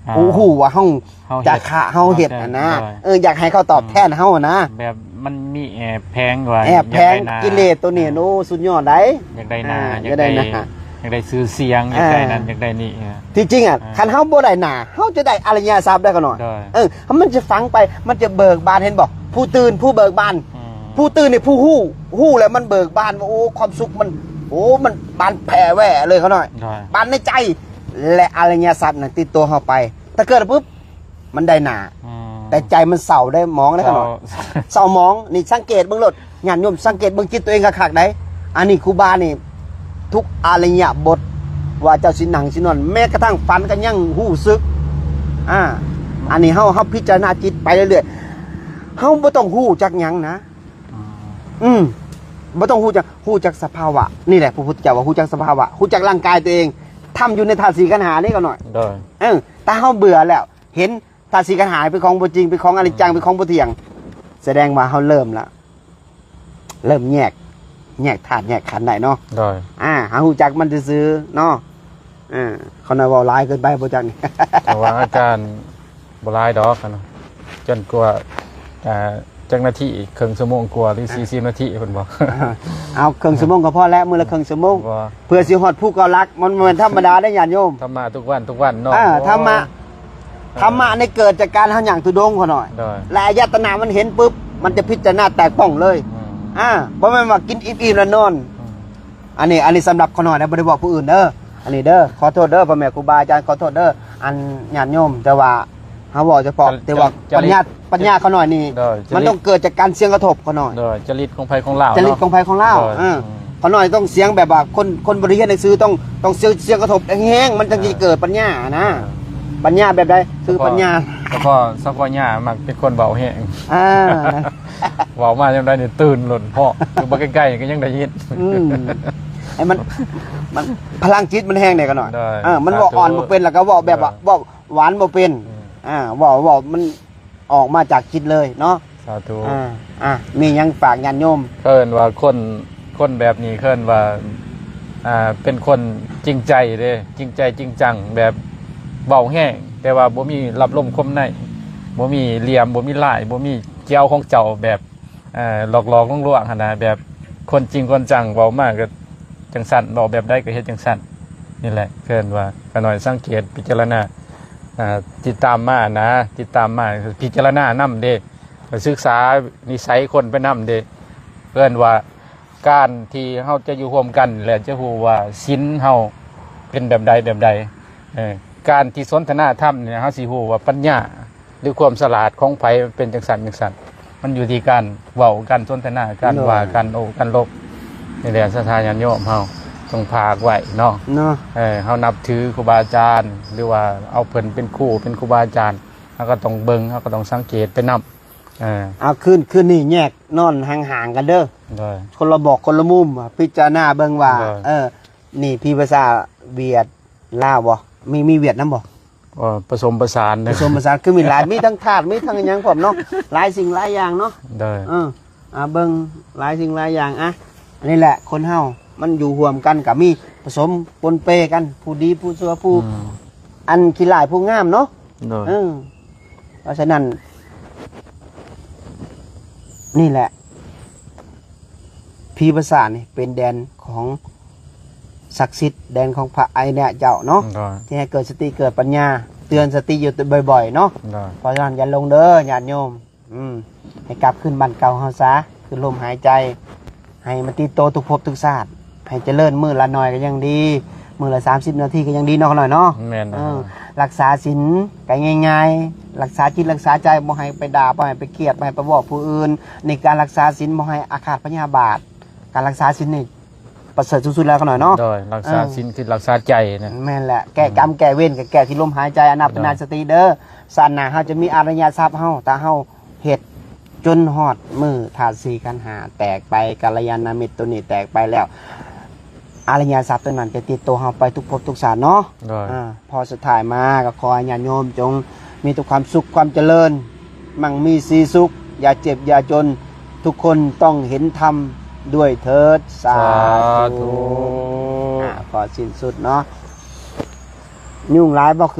ອ່າ ຮູ້ວ່າເຮົາ ເຮົາເຮັດ ຈາຄະເຮົາເຮັດຫັ້ນນະ ໂດຍ ເອີ ຢາກໃຫ້ເຂົາຕອບແທນເຮົາຫັ້ນນະ ແບບມັນມີແອບແຝງວ່າ ແອບແຝງ ຢາກໄດ້ໜ້າ ກິເລດໂຕນີ້ ອ່າ ໂອ້ ສຸດຍອດໃດ໋ ຢາກໄດ້ໜ້າ ອ່າ ຢາກໄດ້ ຢາກໄດ້ໜ້າ ຢາກໄດ້ຊື່ສຽງ ຢາກໄດ້ນັ້ນ ອ່າ ຢາກໄດ້ນີ້ ທີ່ຈິງອະ ອ່າ ຄັນເຮົາບໍ່ໄດ້ໜ້າ ເຮົາຈະໄດ້ອະລິຍະຊັບໄດ້ຂະນ້ອຍ ໂດຍ ເອີ ມັນຈະຝັງໄປ ມັນຈະເບີກບານ ເຫັນບໍ່? ຜູ້ຕື່ນ ຜູ້ເບີກບານ ອືມ ຜູ້ຕື່ນນີ້ຜູ້ຮູ້ ຮູ້ແລ້ວມັນເບີກບານວ່າ ໂອ້ ຄວາມສຸກມັນ ໂອ້ ມັນບານແຜ່ແວ່ເລີຍຂະນ້ອຍ ໂດຍ ບານໃນໃຈ ແລະ ອະລິຍະຊັບນັ້ນຕິດຕົວເຮົາໄປ ຖ້າເກີດປຶບ ມັນໄດ້ໜ້າ ອືມ ແຕ່ໃຈມັນເສົ້າໄດ້ໝອງໄດ້ຂະນ້ອຍ ເສົ້າ ເສົ້າໝອງ ນີ້ສັງເກດເບິ່ງໂລດ ຍາດໂຍມສັງເກດເບິ່ງຈິດຕົວເອງຄັກໆໄດ໋ ອັນນີ້ຄູບານີ້ ທຸກອະລິຍະບົດ ວ່າເຈົ້າຊິນັ່ງຊິນອນ ແມ້ກະທັ່ງຝັນກໍຍັງຮູ້ສຶກ ອ່າ ອັນນີ້ເຮົາ ເຮົາພິຈາລະນາຈິດໄປເລື້ອຍໆ ເຮົາບໍ່ຕ້ອງຮູ້ຈັກຫຍັງນະ ອືມ ອືມ ບໍ່ຕ້ອງຮູ້ຈັກ ຮູ້ຈັກສະພາວະ ນີ້ແຫຼະ ພະພຸດທະເຈົ້າວ່າຮູ້ຈັກສະພາວະ ຮູ້ຈັກຮ່າງກາຍຕົວເອງ ທຳຢູ່ໃນທາດສີ່ຂັນຫ້ານີ້ກໍໜ້ອຍ ໂດຍ ເອີ ຖ້າເຮົາເບື່ອແລ້ວ ເຫັນ ທາດສີ່ຂັນຫ້າເປັນຂອງບໍ່ຈິງ ເປັນຂອງອະນິດຈັງ ເປັນຂອງບໍ່ທ່ຽງ ສະແດງວ່າເຮົາເລີ່ມລະ ເລີ່ມແຍກ ແຍກທາດແຍກຂັນໄດ້ເນາະ ໂດຍ ອ່າ ເຮົາຮູ້ຈັກມັນຊື່ໆເນາະ ເອີ ເຂົາໜ້າເວົ້າຫຼາຍເກີນໄປບໍ່ຈັກນີ້ ແຕ່ວ່າອາຈານບໍ່ຫຼາຍດອກຫັ້ນນະ ຈົນກວ່າ ອ່າ ຈັກນາທີ ເຄິ່ງຊົ່ວໂມງກວ່າ ຫຼື ອ່າ ສີ່ສິບນາທີເພິ່ນບອກ ເອົາເຄິ່ງຊົ່ວໂມງກໍພໍແລ້ວ ມື້ລະເຄິ່ງຊົ່ວໂມງ ບໍ່ ເພື່ອຊິຮອດພູເກົ້າຫຼັກ ມັນບໍ່ແມ່ນທຳມະດາເດ້ຍາດໂຍມ ທຳມະທຸກວັນ ທຸກວັນເນາະ ອ່າ ໂອ້ ທຳມະ ເອີ ທຳມະນີ້ເກີດຈາກການເຮົາຍ່າງທຸດົງຂະນ້ອຍ ໂດຍ ແລະ ອາຍະຕະນະມັນເຫັນປຶບ ມັນຈະພິຈາລະນາແຕກປ່ອງເລີຍ ອືມ ອ່າ ບໍ່ແມ່ນວ່າກິນອີ່ມໆແລ້ວນອນ ອືມ ອັນນີ້ ອັນນີ້ສຳລັບຂະນ້ອຍນະ ບໍ່ໄດ້ບອກຜູ້ອື່ນເດີ ອັນນີ້ເດີ ຂໍໂທດເດີ ພໍ່ແມ່ຄູບາອາຈານ ຂໍໂທດເດີ ອັນຍາດໂຍມ ແຕ່ວ່າ ເຮົາເວົ້າສະເພາະ ແຕ່ວ່າປັນຍາ ປັນຍາຂະນ້ອຍນີ້ ໂດຍ ມັນຕ້ອງເກີດຈາກການສ່ຽງກະທົບຂະນ້ອຍ ໂດຍ ຈະລິດຂອງໃຜຂອງລາວ ຈະລິດຂອງໃຜຂອງລາວ ໂດຍ ເອີ ອືມ ຂະນ້ອຍຕ້ອງສ່ຽງແບບວ່າຄົນ ຄົນບໍ່ໄດ້ຮຽນໜັງສື ຕ້ອງ ຕ້ອງສ່ຽງ ສ່ຽງກະທົບແຮງໆ ມັນຈັ່ງຊິເກີດປັນຍານະ ເອີ ປັນຍາແບບໃດ? ຄືປັນຍາ ສະເພາະ ສະເພາະຍ່າມັກເປັນຄົນເວົ້າແຮງ ອ່າ ເວົ້າມາຍາມໃດນີ້ຕື່ນໂລດ ເພາະ ຢູ່ບໍ່ໃກ້ໆກໍຍັງໄດ້ຍິນ ອືມ ໃຫ້ມັນ ມັນ ພະລັງຈິດມັນແຮງເດ້ຂະນ້ອຍ ໂດຍ ເອີ ມັນເວົ້າອ່ອນບໍ່ເປັນ ແລ້ວກໍເວົ້າແບບວ່າ ໂດຍ ເວົ້າ ຫວານບໍ່ເປັນ ອືມ ອ່າ ເວົ້າ ເວົ້າມັນອອກມາຈາກຈິດເລີຍເນາະ. ສາທຸ. ອ່າ ອ່າ ມີຫຍັງຝາກຍາດໂຍມ? ເອີ້ນວ່າຄົນ ຄົນແບບນີ້ເອີ້ນວ່າ ອ່າ ເປັນຄົນຈິງໃຈເດ້ ຈິງໃຈຈິງຈັງ ແບບເວົ້າແຮງ ແຕ່ວ່າບໍ່ມີລັບລົມຄົມໃນ ບໍ່ມີຫຼ່ຽມ ບໍ່ມີລາຍ ບໍ່ມີກ່ຽວຂອງເຈົ້າ ແບບ ເອີ ຫຼອກໆລວງໆຫັ້ນນະ ແບບຄົນຈິງຄົນຈັງ ເວົ້າມາກໍຈັ່ງຊັ້ນ ເວົ້າແບບໃດກໍເຮັດຈັ່ງຊັ້ນ. ນີ້ແຫຼະ ເອີ້ນວ່າຂ້ານ້ອຍສັງເກດພິຈາລະນາ ອ່າ ຕິດຕາມມານະ ຕິດຕາມມາ ພິຈາລະນານຳເດ້ ສຶກສານິໄສຄົນໄປນຳເດ້. ເອີ້ນວ່າການທີ່ເຮົາຈະຢູ່ຮ່ວມກັນ ແລະ ຈະຮູ້ວ່າສິນເຮົາເປັນແບບໃດ ແບບໃດ. ເອີ ການທີ່ສົນທະນາທຳນີ້ ເຮົາຊິຮູ້ວ່າປັນຍາ ຫຼື ຄວາມສະຫຼາດຂອງໃຜ ມັນເປັນຈັ່ງຊັ້ນຈັ່ງຊັ້ນ. ມັນຢູ່ທີ່ການເວົ້າ ການສົນທະນາ ການ ໂດຍ ວ່າ ການໂອ້ ການລົບ. ນີ້ແຫຼະ ສັດທາຍາດໂຍມເຮົາຕ້ອງຝາກໄວ້ເນາະ ເນາະ. ເອີ ເຮົານັບຖືຄູບາອາຈານ ຫຼືວ່າເອົາເພິ່ນເປັນຄູ ເປັນຄູບາອາຈານ ເຮົາກໍຕ້ອງເບິ່ງ ເຮົາກໍຕ້ອງສັງເກດໄປນຳ. ເອີ ເອົາ ຄືນ ຄືນນີ້ແຍກນອນຫ່າງໆກັນເດີ ໂດຍ ຄົນລະບອກຄົນລະມຸມ ພິຈາລະນາເບິ່ງວ່າ ໂດຍ ເອີ ນີ້ພີພາສາຫວຽດ ລາວບໍ່? ມີ ມີຫວຽດນຳບໍ່? ເອີ ປະສົມປະສານ ປະສົມປະສານ ຄືມີຫຼາຍ ມີທັງທາດ ມີທັງຫຍັງພ້ອມເນາະ ຫຼາຍສິ່ງຫຼາຍຢ່າງເນາະ. ໂດຍ ເອີ ອ່າ ເບິ່ງຫຼາຍສິ່ງຫຼາຍຢ່າງ. ອ່ະ ອັນນີ້ແຫຼະ ຄົນເຮົາມັນຢູ່ຮ່ວມກັນກໍມີປະສົມປົນເປກັນ ຜູ້ດີຜູ້ຊົ່ວ ຜູ້ ອືມ ອັນຂີ້ຮ້າຍຜູ້ງາມເນາະ. ໂດຍ ເອີ ເພາະສະນັ້ນ ນີ້ແຫຼະ ພີພາສາດນີ້ເປັນແດນຂອງສັກສິດ ແດນຂອງພະອະລິຍະເຈົ້າເນາະ ໂດຍ ທີ່ໃຫ້ເກີດສະຕິເກີດປັນຍາ ເຕືອນສະຕິຢູ່ບ່ອຍໆເນາະ. ໂດຍ ເພາະສະນັ້ນຢ່າຫຼົງເດີຍາດໂຍມ ອືມ ໃຫ້ກັບຄືນບ້ານເກົ່າເຮົາຊະ ຄືນລົມຫາຍໃຈ ໃຫ້ມັນຕິດໂຕທຸກພົບທຸກຊາດ ໃຫ້ຈະເລີນມື້ລະໜ້ອຍກໍຍັງດີ ມື້ລະສາມສິບນາທີກໍຍັງດີເນາະ ຂ້ານ້ອຍເນາະ. ແມ່ນ ເອີ ແລ້ວ ລັກສາສິນກໍງ່າຍໆ ລັກສາຈິດລັກສາໃຈ ບໍ່ໃຫ້ໄປດ່າ ບໍ່ໃຫ້ໄປຄຽດ ບໍ່ໃຫ້ໄປເວົ້າຜູ້ອື່ນ. ໃນການລັກສາສິນບໍ່ໃຫ້ອາຄາດພະຍາບາດ ການລັກສາສິນນີ້ປະເສີດສູງສຸດແລ້ວ ຂ້ານ້ອຍເນາະ. ໂດຍ ລັກສາ ເອີ ສິນຄືລັກສາໃຈນະ. ແມ່ນແຫຼະ ແກ້ກຳ ອືມ ແກ້ເວນກໍແກ້ທີ່ລົມຫາຍໃຈ ອານາປານາສະຕິເດີ. ຊາດໜ້າເຮົາຈະມີອາລິຍະຊັບເຮົາ ຖ້າເຮົາເຮັດຈົນຮອດມື້ທາດສີ່ຂັນຫ້າແຕກໄປ ກັນລະຍານະມິດຕົວນີ້ແຕກໄປແລ້ວ ອາລິຍະຊັບຕົວນັ້ນຈະຕິດໂຕເຮົາໄປທຸກພົບທຸກຊາດເນາະ. ໂດຍ ອ່າ ພໍສຸດທ້າຍມາກໍຂໍໃຫ້ຍາດໂຍມຈົ່ງມີແຕ່ຄວາມສຸກຄວາມຈະເລີນ ໝັ່ງມີສີສຸກ ຢ່າເຈັບຢ່າຈົນ ທຸກຄົນຕ້ອງເຫັນທຳດ້ວຍເທີດ. ສາທຸ ສາທຸ. ອ່າ ຂໍສິ້ນສຸດເນາະ. ຍຸງຫຼາຍບໍ່ຄືນ